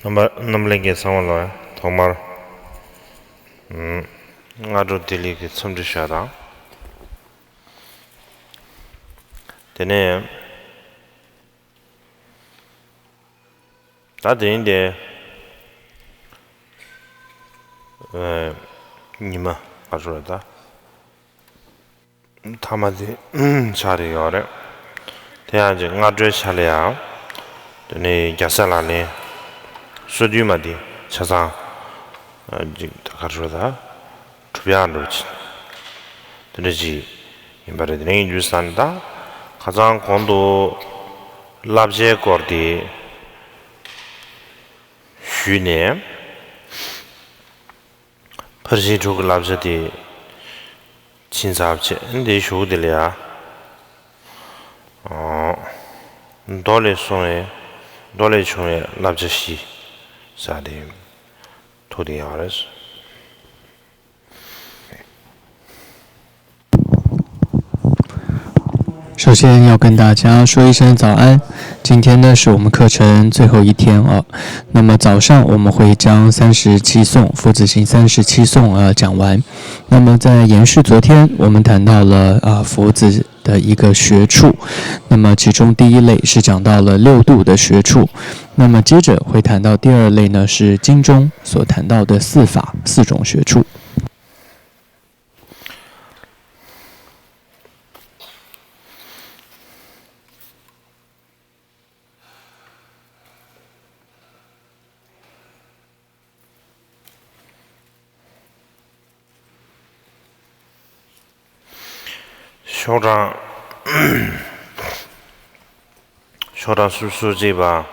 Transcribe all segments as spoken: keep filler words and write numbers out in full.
རྣམ་པ་རྣམ་ལྷན་རྒྱས་ཚང་མ་ལ་ཐོག་མར་ཨམ་སྔ་དྲོ་བདེ་ལེགས་ཀྱི་འཚམས་འདྲི་ཞུ་བ་དང་། དེ་ནས་ད་དེ་རིང་དེ་ཨེ་ཉི་མ་ག་ཚོད་རེད་ད། མཐའ་མ་དེ་ཆགས་རེ་ཡོད་རེད། དེ་ཡང་ཅིག་སྔ་དྲོའི་ཆ་ལ་ཡང་དེ་ནས་རྒྱལ་སྲས་ལག་ལེན་སོ་བདུན་མ་དེ་ཆ་ཚང་ཅིག་ད་ག་རེ་ཟེར་ད་གྲུབ་ཡག་འགྲོ་ཅིག་དེ་འདྲ་ཅིག་ཡིན་པ་རེད། དེ་ནས་ཡིན་དུས་ས་ནི་ད་ཁ་སང་གོང་དུ་བསླབ་བྱའི་སྐོར་དེ་ཞུས་ནས། ཕར་ཕྱིན་དྲུག་གི་བསླབ་བྱ་དེ་ཕྱིན་ཚར་བྱས་འདིའི་གཞུག་དེ་ལ་ཡ། མདོ་ལས་གསུངས་པའི་མདོ་ལས་བྱུང་བའི་བསླབ་བྱ་བཞི་ཟེར་དེ་ཐུགས་དེ་ཡག་རེད། 首先要跟大家说一声早安，今天呢是我们课程最后一天啊。那么早上我们会将三十七颂、佛子行三十七颂啊讲完。那么在延续昨天，我们谈到了啊佛子的一个学处。那么其中第一类是讲到了六度的学处。那么接着会谈到第二类呢，是经中所谈到的四法四种学处。 ཤོག་གྲངས། ཤོག་གྲངས་སུམ་ཅུ་སོ་གཅིག་པ།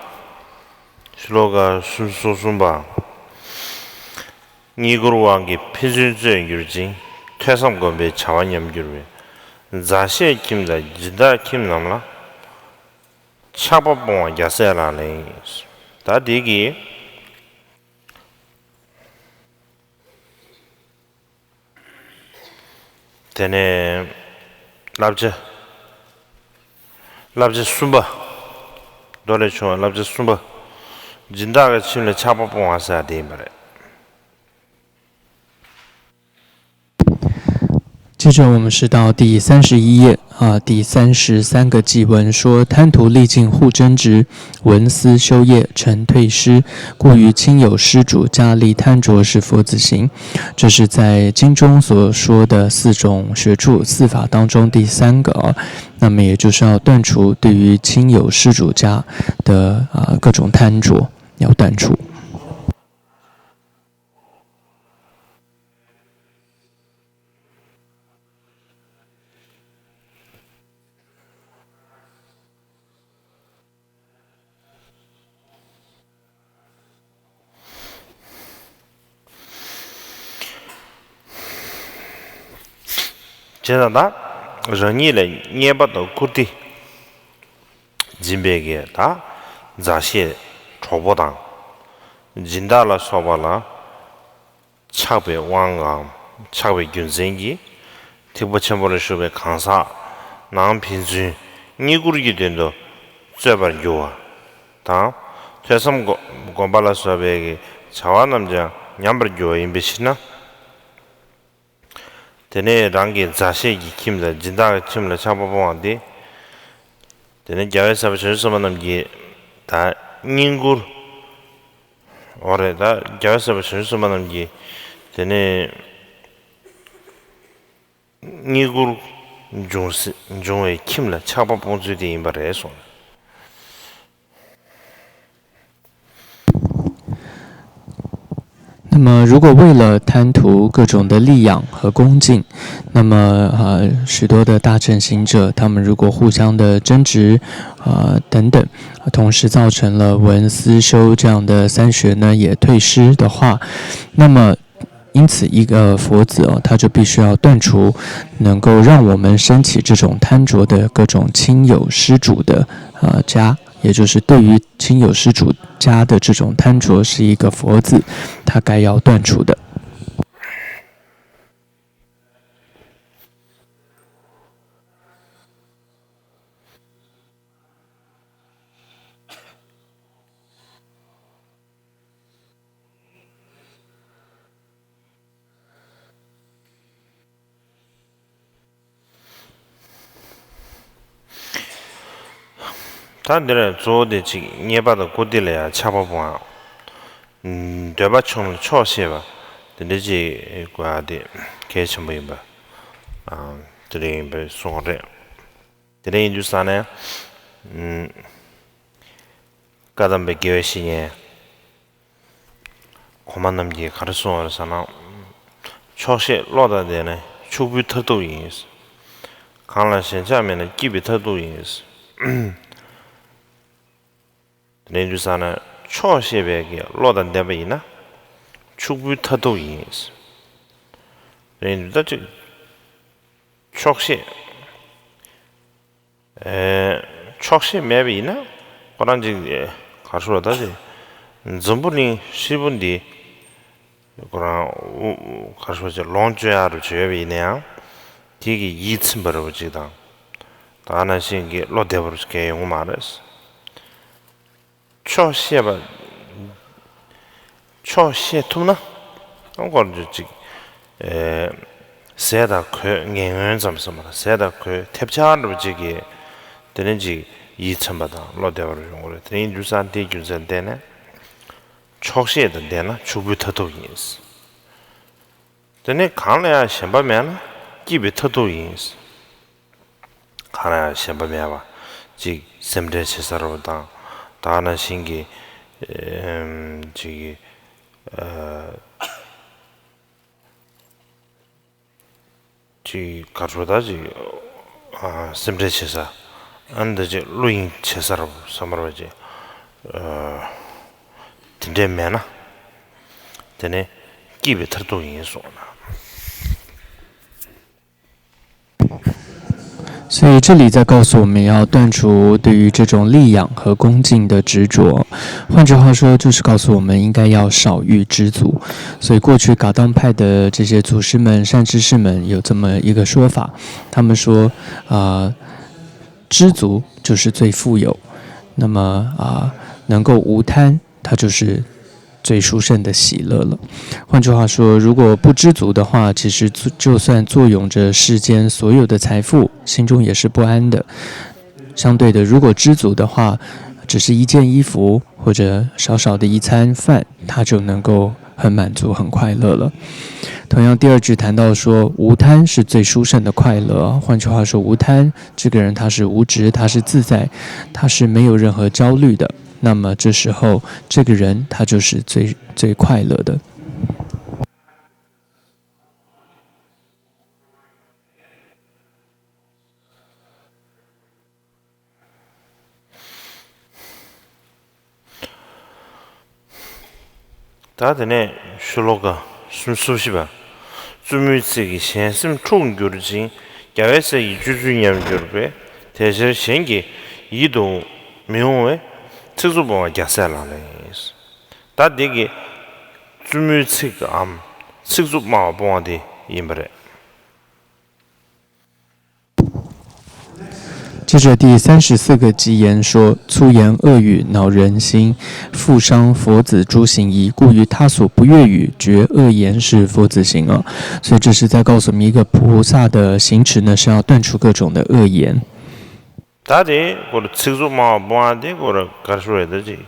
ཤོ་ལོ་ཀ་སུམ་ཅུ་སོ་གསུམ་པ། རྙེད་བཀུར་དབང་གིས་ཕན་ཚུན་རྩོད་འགྱུར་ཅིང་། ཐོས་བསམ་སྒོམ་པས་བྱ་བ་ཉམས་འགྱུར་བའི། མཛའ་བཤེས་ཁྱིམ་དང་སྦྱིན་བདག་ཁྱིམ་རྣམས་ལ། ཆགས་པ་སྤོང་བ་རྒྱལ་སྲས་ལག་ལེན་ཡིན། ད་འདི་གི། དེ་ནས་བསླབ་བྱ། བསླབ་བྱ་གསུམ་པ། མདོ་ལས་བྱུང་བའི་བསླབ་བྱ་གསུམ་པ། སྦྱིན་བདག་གི་ཁྱིམ་ལ་ཆགས་པ་སྤོང་བ་ཟེར་དེ་ཡིན་པ་རེད། 接着我们是到第三十一页啊，第三十三个偈文说：“贪图利尽护真职，闻思修业成退失。故于亲友施主家，立贪着是佛子行。”这是在经中所说的四种学处、四法当中第三个啊。那么也就是要断除对于亲友施主家的啊各种贪着，要断除。 བྱས་ཙང་ད་རང་ཉིད་ལ་བརྙས་པ་དང་བཀུར་སྟི་འཛིན་པའི་གི་ད་མཛའ་བཤེས་གྲོགས་པོ་དང་སྦྱིན་བདག་ལ་སོགས་པ་ལ། ཆགས་པའི་དབང་ངམ་ཆགས་པའི་རྒྱུ་མཚན་གྱིས་ཐེག་པ་ཆེན་པོ་ལ་ཞུགས་པའི་གང་ཟག་རྣམས་ཕན་ཚུན་བརྙས་བཀུར་གྱི་དོན་དུ་རྩོད་པར་འགྱུར་བ་དང་། ཐོས་བསམ་སྒོམ་པ་ལ་སོགས་པའི་བྱ་བ་རྣམས་ཀྱང་ཉམས་པར་འགྱུར་བ་ཡིན་པའི་ཕྱིར་ན། དེ་ནས་རང་གི་མཛའ་བཤེས་ཀྱི་ཁྱིམ་དང་སྦྱིན་བདག་གི་ཁྱིམ་ལ་ཆགས་པ་སྤོང་བ་སྟེ། དེ་ནས་རྒྱལ་བའི་ཟབ་པ་བྱང་ཆུབ་སེམས་དཔའ་རྣམས་ཀྱིས་ད་བསྙེན་བཀུར། འོ་རེད། ད་རྒྱལ་བ་སྲས་པ་བྱང་ཆུབ་སེམས་དཔའ་རྣམས་ཀྱིས་དེ་ནས་བསྙེན་བཀུར་འབྱུང་སྲིད་འབྱུང་བའི་ཁྱིམ་ལ་ཆགས་པ་སྤོང་ཚུལ་དེ་ཡིན་པ་རེད་གསུངས། 那么，如果为了贪图各种的利养和恭敬，那么呃，许多的大乘行者，他们如果互相的争执，呃等等，同时造成了闻思修这样的三学呢也退失的话，那么因此一个佛子哦，他就必须要断除能够让我们升起这种贪着的各种亲友施主的呃家，也就是对于亲友施主家的这种贪着，是一个佛子他该要断除的。ད་འདིར་གཙོ་བོ་དེ་གཅིག་རྙེད་པ་དང་སྐུར་སྟི་ལ་ཡང་ཆགས་པ་སྤོང་ཡག་འདོད་པ་ཆུང་ལ་ཆོག་ཤེས་པ་དེ་འདྲ་ཅིག་དགོས་ཡག་དེ་གལ་ཆེན་པོ་ཡིན་པ། ཨ། དེ་འདྲ་ཡིན་པའི་གསུང་བ་རེད། དེ་འདྲ་ཡིན་དུས་ཙ་ན། ཨ། བཀའ་གདམས་པའི་དགེ་བའི་བཤེས་གཉེན། གོང་མ་རྣམས་ཀྱིས་ག་རེ་གསུངས་པ་རེད་ཟེར་ན། ཆོག་ཤེས་བློ་དང་ལྡན་ན་ཕྱུག་པོའི་མཐར་ཐུག་ཡིན། གང་ལ་ཞེན་ཆགས་མེད་ན་སྐྱིད་པའི་མཐར་ཐུག་ཡིན། དེ་ནས་དུས་ཙ་ན་ཆོག་ཤེས་པའི་གི་བློ་དང་ལྡན་པ་ཡིན་ན་ཕྱུག་པོའི་མཐར་ཐུག་ཡིན། དེ་ནས་ད་ཅིག་ཆོག་ཤེས། ཨེ། ཆོག་ཤེས་མེད་པ་ཡིན་ན་ཁོ་རང་ཅིག་ག་རེ་ཟེར་ད་ཅིག་འཛམ་བུ་གླིང་ཧྲིལ་པོ་འདི་ཁོ་རང་ག་རེ་ཟེར་ཅིག་ལོངས་སྤྱོད་ཡག་རུ་བྱས་པ་ཡིན་ན་ཡང་དེ་གི་ཡིད་ཚིམ་པ་རུ་ཅིག་དང་། ད་ནང་བཞིན་གྱི་བློ་བདེ་བ་རུ་གང་ཡང་ཡོང་གི་མ་རེད། ཆོག་ཤེས་པ། ཆོག་ཤེས་ཐུབ་ན། ཨང་སྐོར་འདི་ཅིག་ཨེ། ཟས་དང་གོས་ངན་ངོན་ཙམ་ཟེར་མ་རེད། ཟས་དང་གོས་ཐེབས་ཆག་འདྲ་པོ་ཅིག་གིས་དེ་ནས་ཅིག་ཡིད་ཚིམ་པ་དང་བློ་བདེ་བ་རུ་ཡོང་གི་རེད། དེ་ཡིན་དུས་ཙང་དེའི་རྒྱུ་མཚན་བརྟེན་ནས་ཆོག་ཤེས་དང་ལྡན་ན་ཕྱུག་པོའི་མཐར་ཐུག་ཡིན། དེ་ནས་གང་ལ་ཡང་ཞེན་པ་མེད་ན་སྐྱིད་པའི་མཐར་ཐུག་ཡིན། གང་ལ་ཡང་ཞེན་པ་མེད་པ། གཅིག་སེམས་ཁྲལ་བྱེད་ས་རུ་དང་། ད་ག་ནང་བཞིན་གྱི་ཨེམ། གཅིག་གི་ཨ། གཅིག་ག་རེ་ཟེར་ད་གཅིག་ཨ། སེམས་ཁྲལ་བྱེད་ས། ཨ་ནི་ད་གཅིག་བློ་གཡེང་བྱེད་ས་རུ་བསམ་པར་བ་གཅིག་ཨ། དེ་འདྲས་མེད་ན། དེ་ནས་སྐྱིད་པའི་མཐར་ཐུག་ཡིན་གསུངས་ན། 所以这里在告诉我们要断除对于这种利养和恭敬的执着。换句话说，就是告诉我们应该要少欲知足。所以过去噶当派的这些祖师们、善知识们有这么一个说法，他们说，啊、知足就是最富有。那么啊、能够无贪，它就是最殊胜的喜乐了。换句话说，如果不知足的话，其实就就算坐拥着世间所有的财富，心中也是不安的。相对的，如果知足的话，只是一件衣服或者少少的一餐饭，他就能够很满足、很快乐了。同样，第二句谈到说，无贪是最殊胜的快乐。换句话说，无贪，这个人他是无执，他是自在，他是没有任何焦虑的。那么这时候，这个人他就是最最快乐的。 ད་དེ་ནས་ཤོ་ལོ་ཀ་སུམ་ཅུ་སོ་བཞི་པ། བཙུན་མོའི་ཚིག་གིས་གཞན་སེམས་འཁྲུགས་འགྱུར་ཅིང་། རྒྱལ་བའི་སྲས་ཀྱི་སྤྱོད་ཚུལ་ཉམས་འགྱུར་བས། དེ་ཕྱིར་གཞན་གྱི་ཡིད་དུ་མི་འོང་བའི། ཚིག་རྩུབ་སྤོང་བ་རྒྱལ་སྲས་ལག་ལེན་ཡིན། ད་འདི་གི་བཙུན་མོའི་ཚིག་གམ་ཚིག་རྩུབ་སྨྲ་བ་སྤོང་བ་དེ་ཡིན་པ་རེད། 接着第三十四个偈言说：“粗言恶语恼人心，复伤佛子诸行仪。故于他所不悦语，绝恶言是佛子行。”啊，所以这是在告诉我们一个菩萨的行持呢，是要断除各种的恶言。 ད་དེ་ཁོ་ར་ཚིག་རྩུབ་སྨྲ་བ་སྤོང་བ་དེ་ཁོ་ར་ག་རེ་ཞུ་རེད་ད་ཅིག་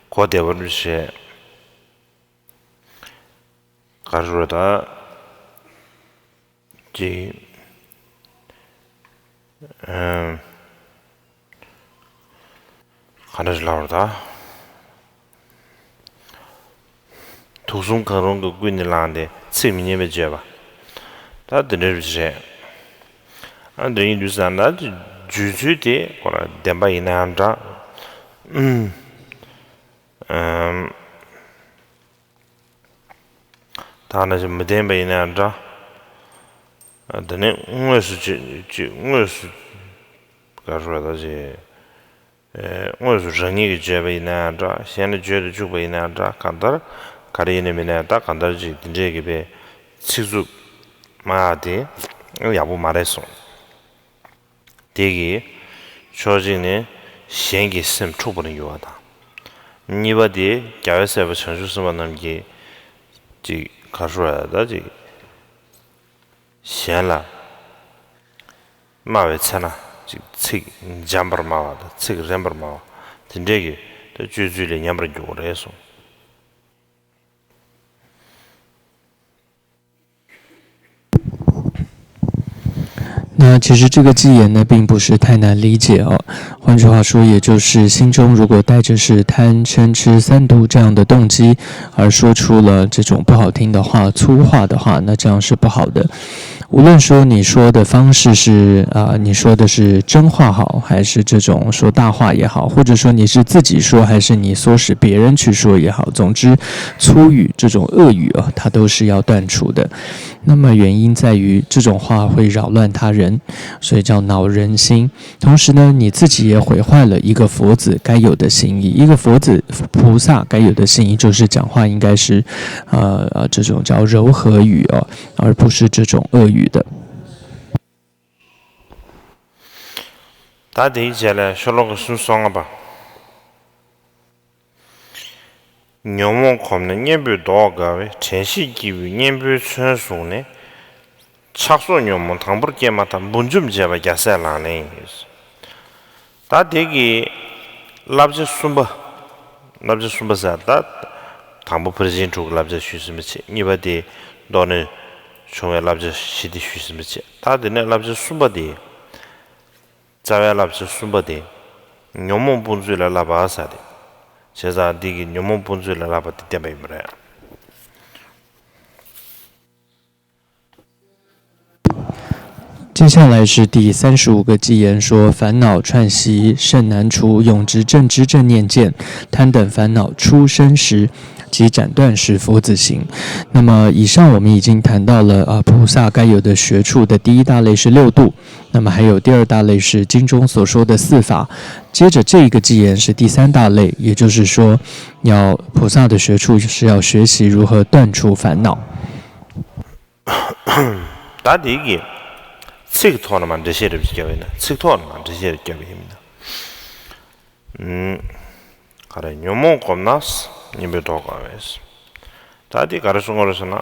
གོ་བདེ་བ་རུ་བྱས། ག་རེ་ཞུ་རེད་ད། ཅིག་ཨམ། ག་འདྲ་ཞིག་ལབ་རེད་ད། དུག་གསུམ་གང་རུང་གིས་ཀུན་ནས་བསླངས་ཏེ་ཚིག་མི་སྙན་པ་བརྗོད་པ། ད་དེ་འདྲ་རེད། ཨ་འདྲ་ཡིན་དུས་ཙང་ད་བརྗོད་ཚུལ་དེ་ཁོ་ར་བདེན་པ་ཡིན་ན་ཡང་འདྲ། ཨམ། ད་ནང་བཞིན་མི་བདེན་པ་ཡིན་ན་ཡང་འདྲ། དེ་ནས་དངོས་སུ་ཅི་ཅི་དངོས་སུ་ག་རེ་ཟེར་ད་ཅི། དངོས་སུ་རང་ཉིད་ཀྱིས་བརྗོད་པ་ཡིན་ན་ཡང་འདྲ། གཞན་ལ་བརྗོད་དུ་བཅུག་པ་ཡིན་ན་ཡང་འདྲ། གང་ལྟར་ག་རེ་ཡིན་ནའི་མིན་ནའི་ད་གང་ལྟར་ཅིག་དེ་འདྲས་ཀྱི་པའི་ཚིག་རྩུབ་སྨྲ་ཡག་དེ་ཡག་པོ་མ་རེད་གསུངས། དེ་གིས་ཕྱོགས་གཅིག་ནས་གཞན་གྱི་སེམས་འཁྲུགས་པར་འགྱུར་བ་དང་། གཉིས་པ་དེ་རྒྱལ་བའི་སྲས་པོ་བྱང་ཆུབ་སེམས་དཔའ་རྣམས་ཀྱིས་ཅིག་ག་རེ་ཟེར་ད་ཅིག་གཞན་ལ་སྨྲ་བའི་ཚེ་ན་ཅིག་ཚིག་འཇམ་པར་སྨྲ་བ་དང་ཚིག་རན་པར་སྨྲ་བ། དེ་འདྲས་ཀྱི་ད་སྤྱོད་ཚུལ་ལ་ཉམས་པར་འགྱུར་བ་རེད་གསུངས། 那其实这个偈言呢，并不是太难理解哦。换句话说，也就是心中如果带着是贪、嗔、痴三毒这样的动机，而说出了这种不好听的话、粗话的话，那这样是不好的。无论说你说的方式是啊、你说的是真话好，还是这种说大话也好，或者说你是自己说，还是你唆使别人去说也好，总之粗语这种恶语啊，它都是要断除的。那么原因在于这种话会扰乱他人，所以叫恼人心。同时呢，你自己也毁坏了一个佛子该有的心意。一个佛子菩萨该有的心意，就是讲话应该是，呃呃，这种叫柔和语哦，而不是这种恶语的。 ད་དེའི་རྗེས་ལ་ཤོ་ལོ་ཀ་སུམ་ཅུ་སོ་ལྔ་པ། ཉོན་མོངས་གོམས་ན་གཉེན་པོས་བཟློག་དཀའ་བས། དྲན་ཤེས་སྐྱེས་བུས་གཉེན་པོའི་མཚོན་བཟུང་ནས། ཆགས་སོགས་ཉོན་མོངས་དང་པོར་སྐྱེས་མ་ཐག་འབུར་འཇོམས་བྱེད་པ་རྒྱལ་སྲས་ལག་ལེན་ཡིན། ད་དེ་གི་བསླབ་བྱ་གསུམ་པ། བསླབ་བྱ་གསུམ་པ་ཟེར་ད། དང་པོ་ཕར་ཕྱིན་དྲུག་གི་བསླབ་བྱ་ཞུས་ཟིན་པ་བྱས། གཉིས་པ་དེ་མདོ་ནས་བྱུང་བའི་བསླབ་བྱ་བཞི་དེ་ཞུས་ཟིན་པ་བྱས། ད་དེ་ནས་བསླབ་བྱ་གསུམ་པ་དེ། རྩ་བའི་བསླབ་བྱ་གསུམ་པ་དེ། ཉོན་མོངས་སྤོང་ཚུལ་ལ་བསླབ་པ་ཟེར་ཏེ། བྱས་ཙང་འདི་གི་ཉོན་མོངས་སྤོང་ཚུལ་ལ་བསླབ་པ་དེ་བསྟན་པ་ཡིན་པ་རེད། 接下来是第三十五个偈言说：烦恼串习甚难除，永执正知正念见，贪等烦恼初生时，即斩断是佛子行。那么以上我们已经谈到了啊，菩萨该有的学处的第一大类是六度，那么还有第二大类是经中所说的四法。接着这一个偈言是第三大类，也就是说，要菩萨的学处是要学习如何断除烦恼。 ད་དེ་གི་ཚིག་ཐོག་ནས་མར་འགྲེལ་བཤད་རེ་བརྒྱབ་ཡིན་ན། ཚིག་ཐོག་ནས་མར་འགྲེལ་བཤད་རེ་བརྒྱབ་ཡིན་ན། ཨུམ། ག་རེ། ཉོན་མོངས་གོམས་ན་གཉེན་པོས་བཟློག་དཀའ་བས། ད་དེ་ག་རེ་གསུང་གི་རེད་ཟེར་ན།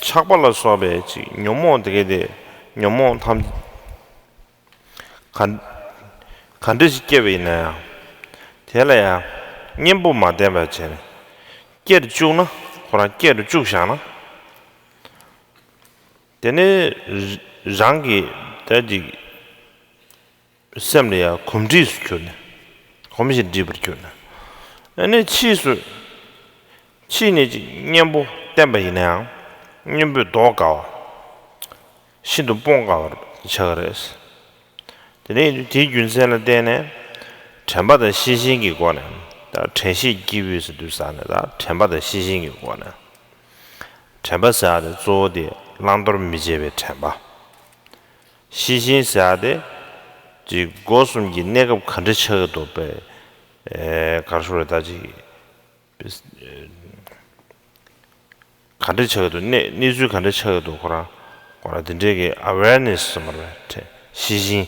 ཆགས་པ་ལ་སོགས་པའི་ཅིག་ཉོན་མོངས་དེ་གའི་དེ། ཉོན་མོངས་ཐམས་ག་ག་འདྲ་ཞིག་སྐྱེས་པ་ཡིན་ན་ཡང་། དེ་ལ་ཡང་གཉེན་པོ་མ་བསྟེན་པ་བྱས་ནས་སྐྱེ་རུ་བཅུག་ན། ཁོ་རང་སྐྱེ་རུ་བཅུག་བཞག་ན། དེ་ནས་རང་གི་ད་ཅིག་སེམས་ལ་ཡང་གོམས་འདྲིས་སུ་གྱུར་ནས། གོམས་ཤིང་འདྲིས་པར་གྱུར་ནས། ཨ་ནི་ཕྱིས་སུ། ཕྱིས་ནས་ཅིག་གཉེན་པོ་བསྟེན་པ་ཡིན་ན་ཡང་། གཉེན་པོས་བཟློག་དཀའ་བ། ཤིན་ཏུ་སྤོང་དཀའ་བར་ཆགས་ཀྱི་རེད། དེ་ནས་དེའི་རྒྱུ་མཚན་ལ་བརྟེན་ནས། དྲན་པ་དང་ཤེས་བཞིན་གྱི་སྒོ་ནས། ད་དྲན་ཤེས་སྐྱེས་བུས་ཟེར་དུས་ཙ་ནས། ད་དྲན་པ་དང་ཤེས་བཞིན་གྱི་སྒོ་ནས། དྲན་པ་ཟེར་ཡ་དེ་གཙོ་བོ་དེ་བླང་དོར་མི་བྱེད་པའི་དྲན་པ། ཤེས་བཞིན་ཟེར་ཡ་དེ། ཅིག་སྒོ་གསུམ་གྱི་གནས་སྐབས་ག་འདྲ་ཆགས་ཀྱི་འདུག་པས། ཨེ། ག་རེ་ཞུ་རེད། ད་ཅིག་ག་འདྲ་ཆགས་ཀྱི་འདུག་གནས་གནས་ཚུལ་ག་འདྲ་ཆགས་ཀྱི་འདུག་ཁོ་རང་ཁོ་རང་དེ་འདྲའི་གི་ཨ་ཝེར་ནེ་སི་ཟེར་མ་རེད། ཤེས་བཞིན།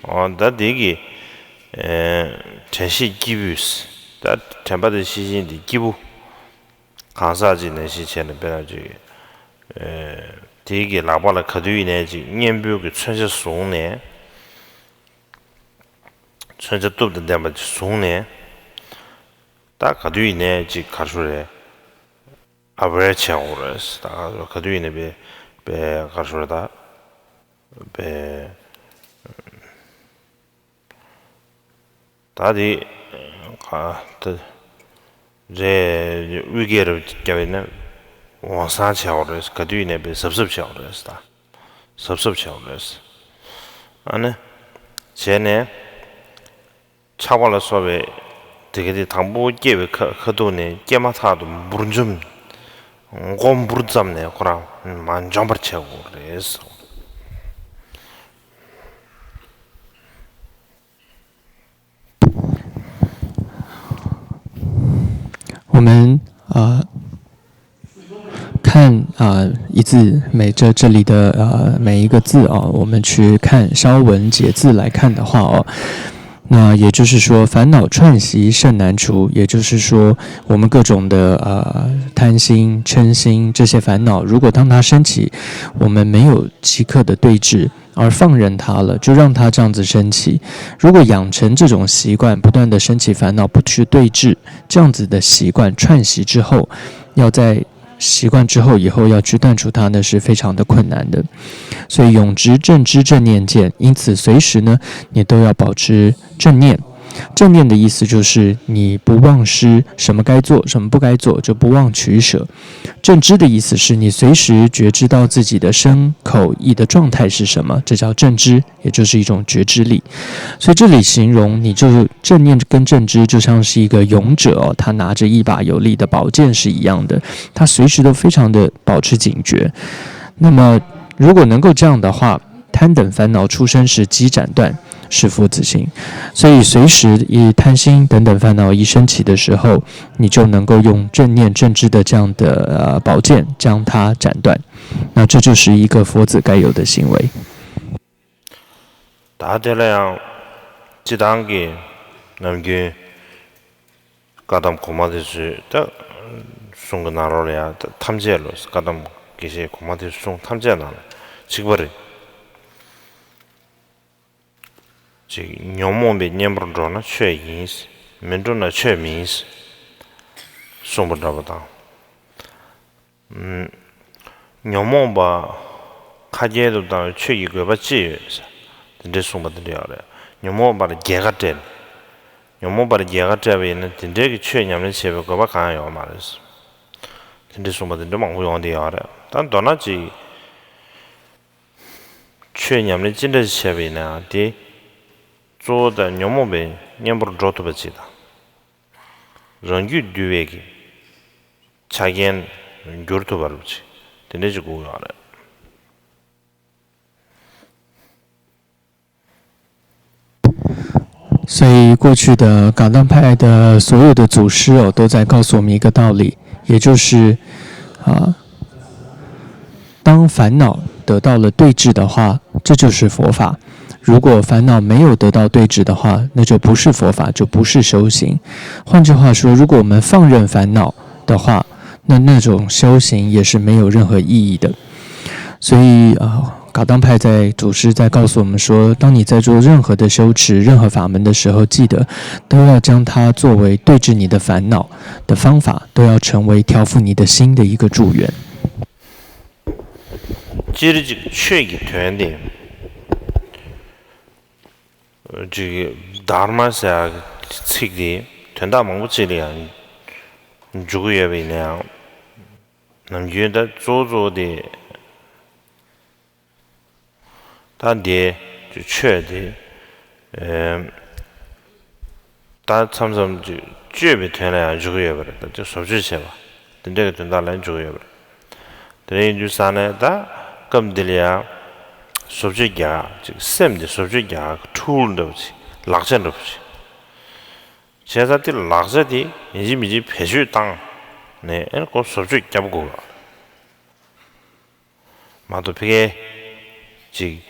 འོ་ད་དེ་གི་ཨེ། དྲན་ཤེས་སྐྱེས་བུས། ད་དྲན་པ་དང་ཤེས་བཞིན་དེ་སྐྱེས་བུ། གང་ཟག་ཅིག་ནང་བཞིན་བྱས་ནས། དཔེར་ན་ཅིག་ཨེ། དེའི་གི་ལག་པ་ལ་ག་དུས་ཡིན་ནའི་ཅིག་གཉེན་པོའི་གི་མཚོན་ཆ་བཟུང་ནས། མཚོན་ཆ་སྟོབས་དང་ལྡན་པ་ཅིག་བཟུང་ནས། ད་ག་དུས་ཡིན་ནའི་ཅིག་ག་རེ་ཞུ་རེད། ཨ་ཝེར་བྱེད་དགོས་རེད། ད་ག་དུས་ཡིན་ནའི་པའི་པའི་ག་རེ་ཞུ་རེད། ད་པའི་ད་དེ་ག་ད་རེད། དབུས་སྐད་རུ་བརྒྱབ་ཡིན་ན་འོང་སང་བྱེད་དགོས་རེད། ག་དུས་ཡིན་ནའི་པའི་གཟབ་གཟབ་བྱེད་དགོས་རེད། ད་གཟབ་གཟབ་བྱེད་དགོས་རེད། ཨ་ནི་བྱས་ནས། ཆགས་པ་ལ་སོགས་པའི་དེ་ག་དེ་དང་པོ་སྐྱེ་བའི་ཁ་ཁ་ཐུག་ནས་སྐྱེས་མ་ཐག་ཏུ་འབུར་འཇོམས། མགོ་འབུར་བརྩམས་ནས་ཁོ་རང་མར་འཇོམས་པར་བྱེད་དགོས་རེད། 我们啊、看啊、一字每这这里的呃每一个字啊，我们去看消文解字来看的话哦，那也就是说，烦恼串习甚难除。也就是说，我们各种的呃贪心、嗔心这些烦恼，如果当它升起，我们没有即刻的对治，而放任它了，就让它这样子升起。如果养成这种习惯，不断的升起烦恼，不去对治，这样子的习惯串习之后，要在习惯之后，以后要去断除它呢，是非常的困难的。所以永执正知正念见，因此随时呢，你都要保持正念。正念的意思就是你不忘失，什么该做，什么不该做，就不忘取舍。正知的意思是你随时觉知到自己的身口意的状态是什么，这叫正知，也就是一种觉知力。所以这里形容你就正念跟正知就像是一个勇者哦，他拿着一把有力的宝剑是一样的，他随时都非常的保持警觉。那么如果能够这样的话，贪等烦恼出生时即斩断，是佛子心。所以随时一贪心等等烦恼一升起的时候，你就能够用正念正知的这样的呃宝剑将它斩断。那这就是一个佛子该有的行为。 ད་དེ་ལ་ཡང་སྤྱི་བཏང་གི་ནམ་རྒྱུན་བཀའ་གདམས་གོང་མ་དེ་ཚོས་ད་གསུང་གི་ནང་ལོགས་ལ་ཡང་ད་ཐམས་ཅད་ལོ་བཀའ་གདམས་དགེ་བཤེས་གོང་མ་དེ་གསུང་ཐམས་ཅད་ནང་ལ་གཅིག་པ་རེད། ཅིག་ཉོན་མོངས་པའི་གཉེན་པོར་འགྲོ་ན་ཆོས་ཡིན། མི་འགྲོ་ན་ཆོས་མིན། གསུངས་པ་འདྲ་པོ་དང་། ཉོན་མོངས་པ་ཁ་སྐྱེལ་དུ་བཏང་བའི་ཆོས་ཀྱི་དགོས་པ་ཅི་ཡོད་ཟེར། དེ་འདྲའི་གསུངས་པ་དེ་འདྲ་ཡོད་རེད། ཉོན་མོངས་པར་རྒྱལ་ཁ་སྤྲད། ཉོན་མོངས་པར་རྒྱལ་ཁ་སྤྲད་པ་ཡིན་ན་དེ་འདྲའི་གི་ཆོས་ཉམས་ལེན་བྱེད་པའི་དགོས་པ་གང་ཡང་ཡོད་མ་རེད། དེ་འདྲའི་གསུངས་པ་དེ་འདྲ་མང་པོ་ཡོང་བསྡད་ཡོད་རེད། ད་མདོར་ན་ཅིག་ཆོས་ཉམས་ལེན་ཅི་འདྲ་ཞིག་བྱས་པ་ཡིན་ན་དེ་གཙོ་བོ་དང་ཉོན་མོངས་པའི་གཉེན་པོར་འགྲོ་ཐུབ་པ་ཅིག་དང་། རང་རྒྱུད་འདུལ་བའི་གི་ཆ་རྐྱེན་འགྱུར་ཐུབ་པ་རུ་ཆེ། དེ་འདྲ་ཞིག་དགོས་ཡོད་རེད།所以过去的噶当派的所有的祖师哦，都在告诉我们一个道理，也就是啊，当烦恼得到了对治的话，这就是佛法。如果烦恼没有得到对治的话，那就不是佛法，就不是修行。换句话说，如果我们放任烦恼的话，那那种修行也是没有任何意义的。所以啊，噶当派在祖师在告诉我们说，当你在做任何的修持、任何法门的时候，记得都要将它作为对治你的烦恼的方法，都要成为调伏你的心的一个助缘。 སྤྱིར་ཅིག་ཆོས་ཀྱི་དོན་དེ་ཅིག་དྷརྨ་ཟེར་ཚིག་དེ་དོན་དག་མང་པོ་ཅིག་ལ་ཡང་འཇུག་གི་ཡོད་པ་ཡིན་ན་ཡང་། ནམ་རྒྱུན་ད་གཙོ་བོ་གཙོ་བོ་དེ་ད་འདི་ཆོས་དེ་ད་མཚམས་མཚམས་ཅིག་སྤྱོད་པའི་དོན་ལ་ཡང་འཇུག་གི་ཡོད་པ་རེད། ད་ཅིག་བཟོ་བཅོས་བྱས་པ་དེ་འདྲ་གི་དོན་དག་ལ་ཡང་འཇུག་གི་ཡོད་པ་རེད། དེ་འདྲ་ཡིན་དུས་ཙང་ནས་ད་སྐབས་འདི་ལ་ཡང་བཟོ་བཅོས་རྒྱག་ཅིག་སེམས་དེ་བཟོ་བཅོས་རྒྱག་ཊུལ་འདྲ་བོ་ཅིག་ལག་ཆ་འདྲ་བོ་ཅིག་བྱས་ཙང་དེ་ལག་ཆ་དེ་ཡིན་གཅིག་མིན་གཅིག་བེད་སྤྱོད་བཏང་ནས་ཨེ་ཁོ་བཟོ་བཅོས་རྒྱབ་དགོས་པ་མ་གཏོགས་ཕ་གིར་ཅིག་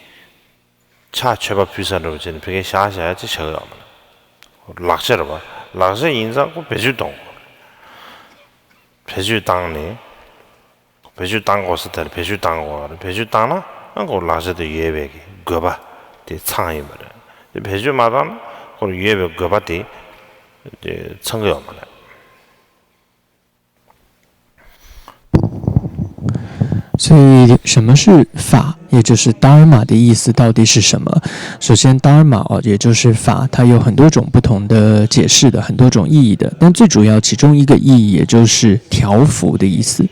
ཕྱག་མཆོད་པ་ཕུལ་ས་འདྲ་བོ་བྱས་ནས་ཕ་གིར་བཞག་བཞག་ཡ་ཅིག་བྱ་གི་ཡོད་མ་རེད། ལག་ཆ་རེད་པ། ལག་ཆ་ཡིན་ཙང་ཁོ་བེད་སྤྱོད་གཏོང་དགོས། བེད་སྤྱོད་བཏང་ནས། བེད་སྤྱོད་བཏང་དགོས་ས་དེར་བེད་སྤྱོད་བཏང་དགོས་པ་རེད། བེད་སྤྱོད་བཏང་ན་ཨ་ཁོ་ལག་ཆ་དེ་ཡོད་པའི་གི་དགོས་པ་དེ་ཚང་ཡིན་པ་རེད། དེ་བེད་སྤྱོད་མ་བཏང་ན་ཁོ་ལ་ཡོད་པའི་དགོས་པ་དེ་དེ་ཚང་གི་ཡོད་མ་རེད། 所以，什么是法，也就是 dharma 的意思到底是什么？首先，dharma 哦，也就是法，它有很多种不同的解释的，很多种意义的。但最主要其中一个意义，也就是调伏的意思。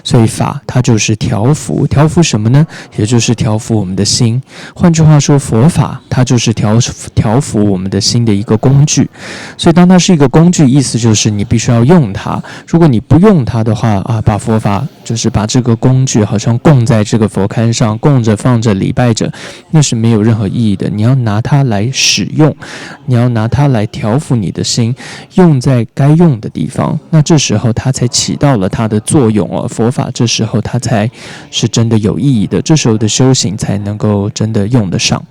所以法它就是调伏，调伏什么呢？也就是调伏我们的心。换句话说，佛法它就是调调伏我们的心的一个工具。所以当它是一个工具，意思就是你必须要用它。如果你不用它的话，啊，把佛法就是把这个工具好像供在这个佛龛上，供着放着礼拜着，那是没有任何意义的。你要拿它来使用，你要拿它来调伏你的心，用在该用的地方，那这时候它才起到了它的作用哦。佛法这时候它才是真的有意义的，这时候的修行才能够真的用得上。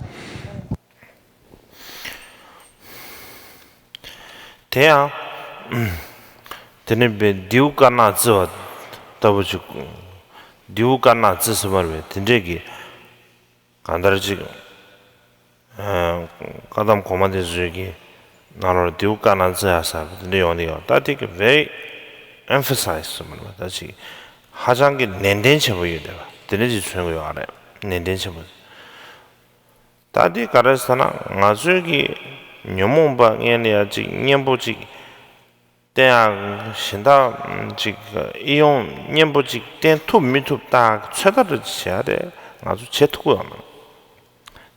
དེ་ཡང་དེ་ནི་བའི་རྡེའུ་དཀར་ནག་བརྩི་བ་ལྟ་བུ་ཅིག་རྡེའུ་དཀར་ནག་བརྩི་སྲིད་པ་རེད་པས། དེ་འདྲས་ཀྱི་གང་ལྟར་ཅིག་བཀའ་གདམས་གོང་མ་དེ་ཚོའི་གི་ནང་ལོགས་རྡེའུ་དཀར་ནག་བརྩི་ཡ་ཟེར་བ་དེ་འདྲ་ཡོང་གི་ཡོད། ད་དེ་གི་very emphasize སྲིད་པ་རེད་པས། ད་ཅིག་ཧ་ཅང་གི་ནན་ཏན་ཆེན་པོ་ཡོད་བསྡད་པ་དེ་འདྲ་ཅིག་མཚོན་གི་ཡོད་རེད། ནན་ཏན་ཆེན་པོ། ད་འདི་ག་རེ་ཟེར་ན། ང་ཚོའི་གི་ཉོན་མོངས་པ་ངན་ལ་ཡ་ཅིག་གཉེན་པོ་ཅིག་བསྟེན་ཡག་གཞན་དག་ཅིག་ཨེ་ཡོང་གཉེན་པོ་ཅིག་བསྟེན་ཐུབ་མི་ཐུབ་ད་ཚོད་ལྟ་རེ་བྱེད་ཡ་དེ་ང་ཚོ་བྱེད་ཐུབ་ཀྱི་ཡོད་མ་རེད།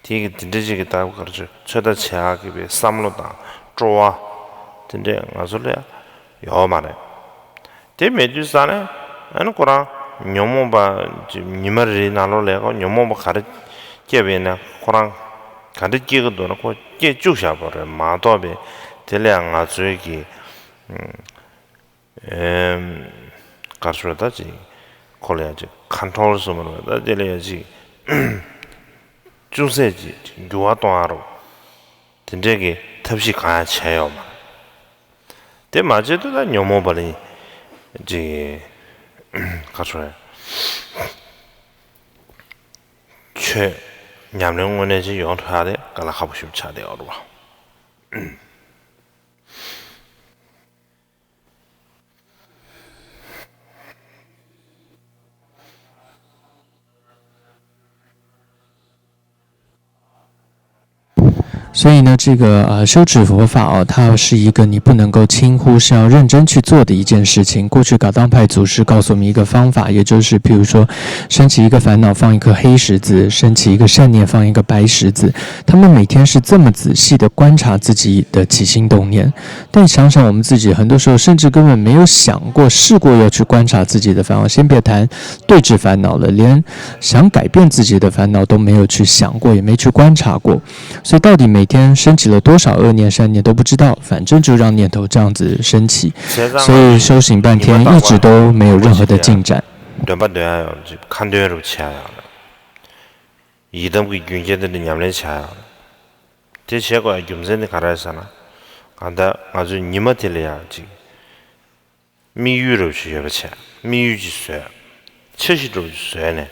དེ་གི་དེ་འདྲ་ཅིག་གི་ད་ག་རེ་ཚོད་ལྟ་བྱེད་ཡག་གི་བའི་བསམ་བློ་དང་སྤྲོ་བ་དེ་འདྲས་ང་ཚོ་ལ་ཡ་ཡོད་མ་རེད། དེ་མེད་དུས་ཙང་ནས་ཨ་ནི་ཁོ་རང་ཉོན་མོངས་པ་ཉི་མ་རེའི་ནང་ལོགས་ལ་ཁོ་ཉོན་མོངས་པ་ག་རེ་སྐྱེས་པ་ཡིན་ན་ཁོ་རང་ག་འདྲ་སྐྱེ་གི་འདུག་ན་ཁོ་སྐྱེ་བཅུག་བཞག་པ་རེད་མ་གཏོགས་པའི་དེ་ལས་ང་ཚོའི་གི་ཨེམ་ག་རེ་ཞུ་ད་ཅིག་ཁོ་ལ་ཡ་ཅིག་ཁོན་ཊོལ་སུ་མ་རེད་ད་དེ་ལ་ཡ་ཅིག་ཅུང་ཟད་ཅིག་འགྱུར་བ་གཏོང་ཡ་རོགས་དེ་འདྲས་གི་ཐབས་ཤེས་གང་ཡང་བྱས་ཡོད་མ་རེད། དེ་མ་བྱེད་དུས་ད་ཉོན་མོངས་པ་ལ་ཅིག་ག་རེ་ཞུ་ཆོས་ཉམས་ལེན་དངོས་གནས་ཅིག་ཡོང་ཐུབ་ཡ་དེ་དཀའ་ལས་ཁག་པོ་ཞིག་ཆགས་བསྡད་ཡོད་རེད་པ།所以呢，这个呃修持佛法哦，它是一个你不能够轻忽，是要认真去做的一件事情。过去噶当派祖师告诉我们一个方法，也就是比如说，升起一个烦恼放一颗黑十字，升起一个善念放一个白十字。他们每天是这么仔细的观察自己的起心动念。但想想我们自己，很多时候甚至根本没有想过、试过要去观察自己的烦恼，先别谈对治烦恼了，连想改变自己的烦恼都没有去想过，也没去观察过。所以到底每天升起了多少恶念、善念都不知道，反正就让念头这样子升起。所以修行半天一直都没有任何的进展。འདོན་པ་འདོན་ཡ་ཡོད་ཅིག་ཁ་འདོན་རུ་བྱེད་ཡ་ཡོད། ཡི་དམ་གྱི་རྒྱུན་ཁྱེར་དེ་འདྲ་ཉམས་ལེན་བྱེད་ཡ་ཡོད། དེ་བྱེད་དགོས་ཡ་རྒྱུ་མཚན་དེ་ག་རེ་ཟེར་ན། གང་ལྟར་ང་ཚོའི་ཉི་མ་དེ་ལ་ཡ་ཅིག་དམིགས་ཡུལ་རུ་ཞིག་ཡོད་པ་བྱས། དམིགས་ཡུལ་ཅིག་བཟོས། འཆར་གཞི་འདྲ་བོ་ཞིག་བཟོས་ནས།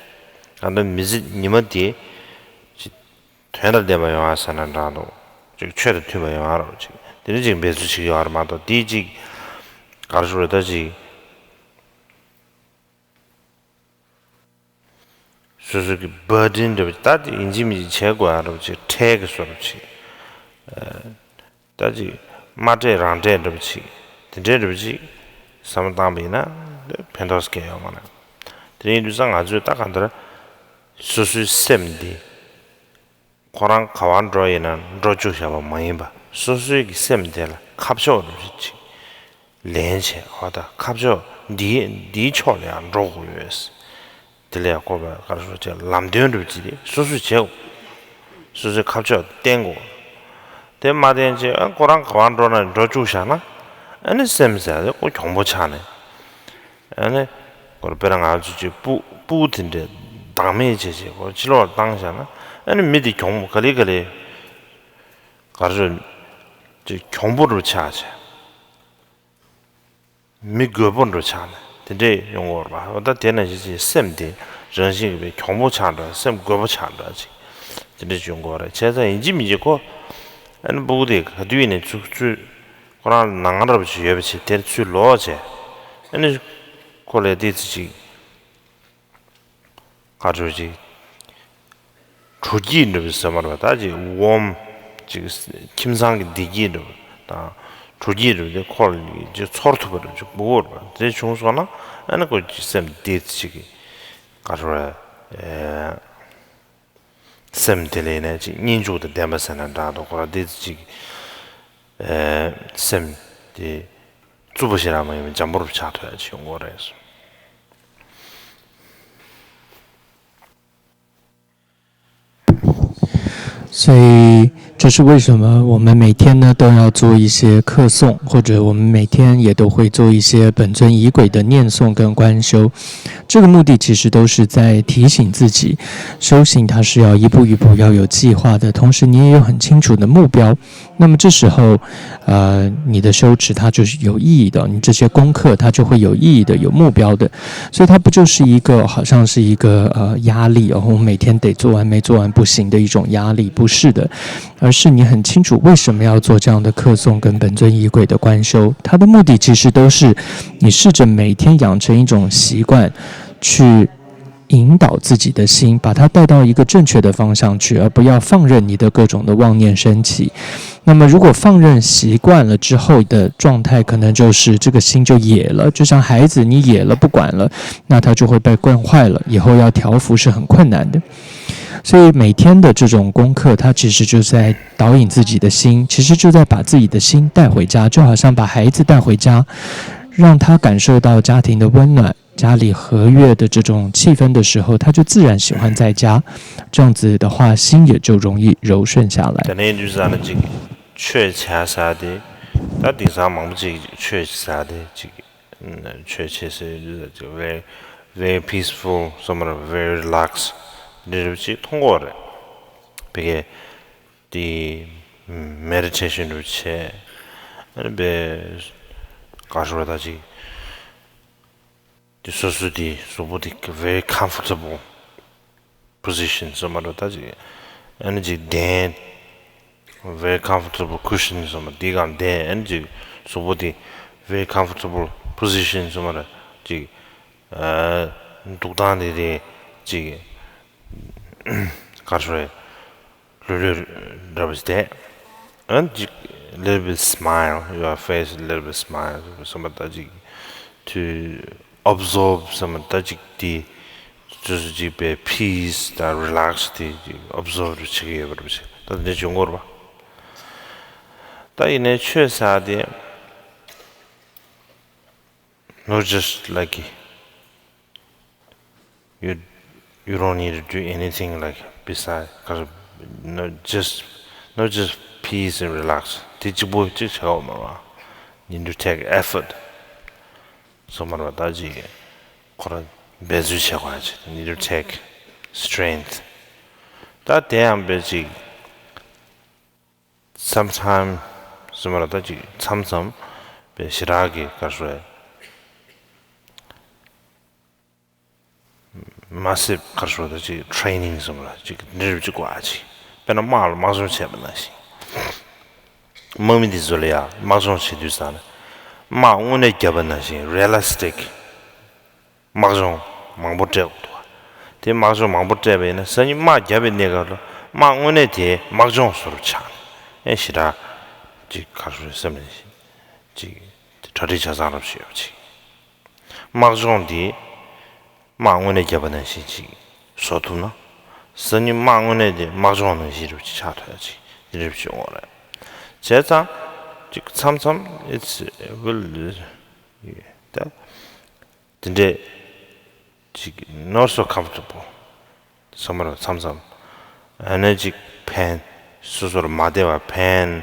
ད་ལྟ་མི་ཚེ་ཉི་མ་དེ་ཅིག་དོན་དང་ལྡན་པ་ཡོང་བ་ཟེར་ན་འདྲ་འདུག་ཅིག་ཆོས་དང་མཐུན་པ་ཡོང་བ་རོགས་ཅིག་དེ་འདྲ་ཅིག་འབད་རྩོལ་བྱེད་ཀྱི་ཡོད་རེད་མ་གཏོགས་དེ་ཅིག་ག་རེ་ཞུ་རེད་ད་ཅིག་སོ་སོ་གི་བར་ཌན་འདྲ་བོ་ཅིག་ད་དེ་ཡིན་གཅིག་མིན་གཅིག་བྱེད་དགོས་ཡ་འདྲ་བོ་ཅིག་ཁྲལ་གི་བཟོ་འདྲ་བོ་ཅིག་ད་ཅིག་མ་སྤྲད་རང་སྤྲད་འདྲ་བོ་ཅིག་དེ་འདྲའི་འདྲ་བོ་ཅིག་བསམ་བློ་བཏང་པ་ཡིན་ན་ཕན་ཐོགས་སྐྱེ་ཡོད་མ་རེད། དེ་ཡིན་དུས་ཙང་ང་ཚོས་ད་གང་ལྟར་སོ་སོའི་སེམས་འདི་ཁོ་རང་ག་བར་འགྲོ་ཡིན་ན་འགྲོ་བཅུག་བཞག་པ་མ་ཡིན་པ་སོ་སོའི་གི་སེམས་དེ་ལ་ཁ་ཕྱོགས་འདྲ་བོ་ཅིག་ལེན་བྱས་ཧོ་ད་ཁ་ཕྱོགས་འདིའི་འདིའི་ཕྱོགས་ལ་ཡང་འགྲོ་དགོས་ཡོད། དེ་ལས་ཁོ་པ་གར་སོ་བྱས་ལམ་སྟོན་འགྲུབ་ཀྱི་རེད། སོ་སོས་བྱེད་དགོས། སོ་སོའི་ཁ་ཕྱོགས་བསྟན་དགོས། དེ་མ་བསྟན་ཅེས་ཨ་ཁོ་རང་ག་བར་འགྲོ་ན་འགྲོ་བཅུག་བཞག་ན་ཨ་ནི་སེམས་ཟེར་ཡ་དེ་ཁོ་གྱོང་པོ་ཆགས་ནས་ཨ་ནི་ཁོ་ར་དཔེར་ན་ང་ཚོ་ཅིག་སྤུ་སྤུ་དེ་འདྲས་བདག་མེད་བྱས་བྱས་ཁོ་ཕྱི་ལོགས་བཏང་བཞག་ན་ཨ་ནི་མི་དེ་གྱོང་པོ་ག་ལེ་ག་ལེ་གར་སོ་ཅིག་གྱོང་པོ་རུ་ཆགས་བྱས། མི་རྒོད་པོ་འགྲོ་ཆགས་ནས་དེ་འདྲས་ཡོང་གི་ཡོད་རེད་པ། འོ་ད་དེ་ནང་བཞིན་ཅིག་སེམས་དེ་རང་བཞིན་གྱིས་པའི་གྱོང་པོ་ཆགས་འདྲ་སེམས་རྒོད་པོ་ཆགས་འདྲ་ཅིག་དེ་འདྲས་ཡོང་གི་ཡོད་རེད། བྱས་ཙང་ཡིན་གཅིག་མིན་གཅིག་ཁོ་ཨ་ནི་སྤུ་གུ་དེ་ག་དུས་ཡིན་ནའི་ཚུར་ཚུར་ཁོ་རང་ནང་འདྲ་པོ་ཅིག་ཡོད་པ་ཅིག་དེར་ཚུར་ལོག་བྱས་ཨ་ནི་ཁོ་ལ་ཏོག་ཙམ་ཅིག་ག་རེ་ཅིག་དྲོ་སྐྱིད་འདྲ་བོ་ཟེར་མ་རེད་པ། ད་ཅིག་ཝོམ་ཅིག་ཁྱིམ་ཚང་གི་བདེ་སྐྱིད་འདྲ་བོ་དང་དྲོ་སྐྱིད་འདྲ་བོ་དེ་ཁོ་ལ་ཅིག་ཚོར་ཐུབ་པ་འདྲ་བོ་ཅིག་དགོས་རེད་པ། དེ་བྱུང་སོང་ན་ཨ་ནི་ཁོ་ཅིག་སེམས་བདེ་ཅིག་གི་ག་རེ་ཨེ་སེམས་དེ་ལས་ནས་ཅིག་སྙིང་རྗེ་དང་ལྡན་པ་ཟེར་ན་འདྲ་འདུག་ཁོ་རང་བདེ་ཅིག་ཨེ་སེམས་དེ་རྩུབ་པོ་ཞིག་རང་མ་ཡིན་པའི་འཇམ་པོ་རུ་ཆགས་ཐུབ་ཡ་ཅིག་ཡོང་གི་རེད། 所以这是为什么我们每天呢都要做一些课诵，或者我们每天也都会做一些本尊仪轨的念诵跟观修。这个目的其实都是在提醒自己，修行它是要一步一步要有计划的，同时你也有很清楚的目标。那么这时候，呃，你的修持它就是有意义的，你这些功课它就会有意义的、有目标的，所以它不就是一个好像是一个呃压力哦，我每天得做完没做完不行的一种压力，不是的，而是你很清楚为什么要做这样的课诵跟本尊仪轨的观修，它的目的其实都是你试着每天养成一种习惯，去引导自己的心，把它带到一个正确的方向去，而不要放任你的各种的妄念升起。那么，如果放任习惯了之后的状态，可能就是这个心就野了，就像孩子，你野了不管了，那他就会被惯坏了，以后要调伏是很困难的。所以每天的这种功课，它其实就在导引自己的心，其实就在把自己的心带回家，就好像把孩子带回家，让他感受到家庭的温暖。家里和悦的这种气氛的时候，他就自然喜欢在家，这样子的话，心也就容易柔顺下来。 དེ་ནས་འདུས་ས་ནི་ཅིག་ཆོས་བྱ་ས་དེ། ད་དེང་སང་མང་པོ་ཅིག་ཆོས་བྱ་ས་དེ་ཅིག་ཆོས་བྱེད་ས་འདུས་ས་ཅིག་very very peaceful, some are very relaxed འདི་རུ་ཅིག་མཐོང་གི་ཡོད་རེད། བི་གེ་དེ་མེ་ཌི་ཊེ་ཤན་རུ་བྱས། ཨ་ནི་བས་ག་ཞོར་ད་ཅིག་དེ་སོ་སོ་དེ་གཟུགས་པོ་དེ་very comfortable position སོ་མ་རོ་ད་ཅིག་ཨ་ནི་ཅིག་གདན་very comfortable cushion སོ་མ་དེ་གང་གདན་ཨ་ནི་ཅིག་གཟུགས་པོ་དེ་very comfortable position སོ་མ་རོ་ཅིག་ཨ་འདུག་སྟངས་དེ་དེ་ཅིག་ག་རེ་ཞུ་རེད། ལྷོད་ལྷོད་འདྲ་པོ་ཞིག་བསྡད། ཨ་ཅིག little bit smile, your face little bit smile སོ་མ་ད་ཅིག་to absorb སོ་མ་ད་ཅིག་དེ་ཅུ་ཅུ་ཅིག་པའི་peace དང་relax དེ་ཅིག་absorb བྱེད་ཀྱི་ཡོད་པ་རེད་པ་ཞིག་ད་དེ་འདྲ་བྱུང་གི་ཡོད་རེད་པ། ད་ཡིན་ནའི་ཆོས་ཟེར་དེ་not just like you you don't need to do anything like beside, not just, not just peace and relax དེ་གཅིག་པོ་གཅིག་བྱ་བ་མ་རེད། Need to take effort སོ་མ་རེད་པ། ད་ཅིག་ཁོ་རང་འབད་རྩོལ་བྱེད་དགོས་ཡ་ཅིག need to take strength ད་དེ་ཡང་བས་ཅིག sometimes སོ་མ་རེད་པ། ད་ཅིག་མཚམས་མཚམས་བས་ཞེ་དྲག་གི་ག་རེ་ཞུ་རེད། massive ག་རེ་ཞུ་རེད། ད་ཅིག་training སོ་མ་རེད་པ། ཅིག་འདི་རུ་ཅིག་དགོས་ཡ་ཅིག་དཔེར་ན་དམག་ལ་དམག་སྦྱོང་བྱས་པ་ནང་བཞིན། དམག་མི་འདི་ཚོ་ལ་ཡ་དམག་སྦྱོང་བྱེད་དུས་ཙང་ནས་དམག་དངོས་གནས་བརྒྱབ་པ་ནང་བཞིན་realistic དམག་སྦྱོང་མང་པོ་སྤྲད་དགོས་འདུག་དེ་དམག་སྦྱོང་མང་པོ་སྤྲད་པ་ཡིན་ན་སང་ཉིན་དམག་བརྒྱབ་པའི་གནས་སྐབས་ལ་དམག་དངོས་གནས་དེ་དམག་སྦྱོང་བཟོ་འདྲ་ཆགས་ནས་ཨེ་ཞེ་དྲག་ཅིག་ག་རེ་ཞུ་རེད། སེམས་ནས་ཅིག་གྲ་སྒྲིག་ཆ་ཚང་རབ་བྱེད་ཡོད་པ་ཅིག་དམག་སྦྱོང་འདི་དམག་དངོས་གནས་བརྒྱབ་པ་ནང་བཞིན་ཅིག་བཟོ་ཐུབ་ན་སང་ཉིན་དམག་དངོས་གནས་དེ་དམག་སྦྱོང་ནང་བཞིན་རབ་ཅིག་ཆགས་ཐུབ་ཡ་ཅིག་འདི་རབ་བྱེད་དགོས་རེད། བྱས་ཙང་ཅིག་མཚམས་མཚམས་it's will ད། དེ་འདྲས་ཅིག་not so comfortable སོ་མ་རེད་པ། མཚམས་མཚམས་ཨ་ནི་ཅིག་pain སོ་སོར་མ་བདེ་བ་pain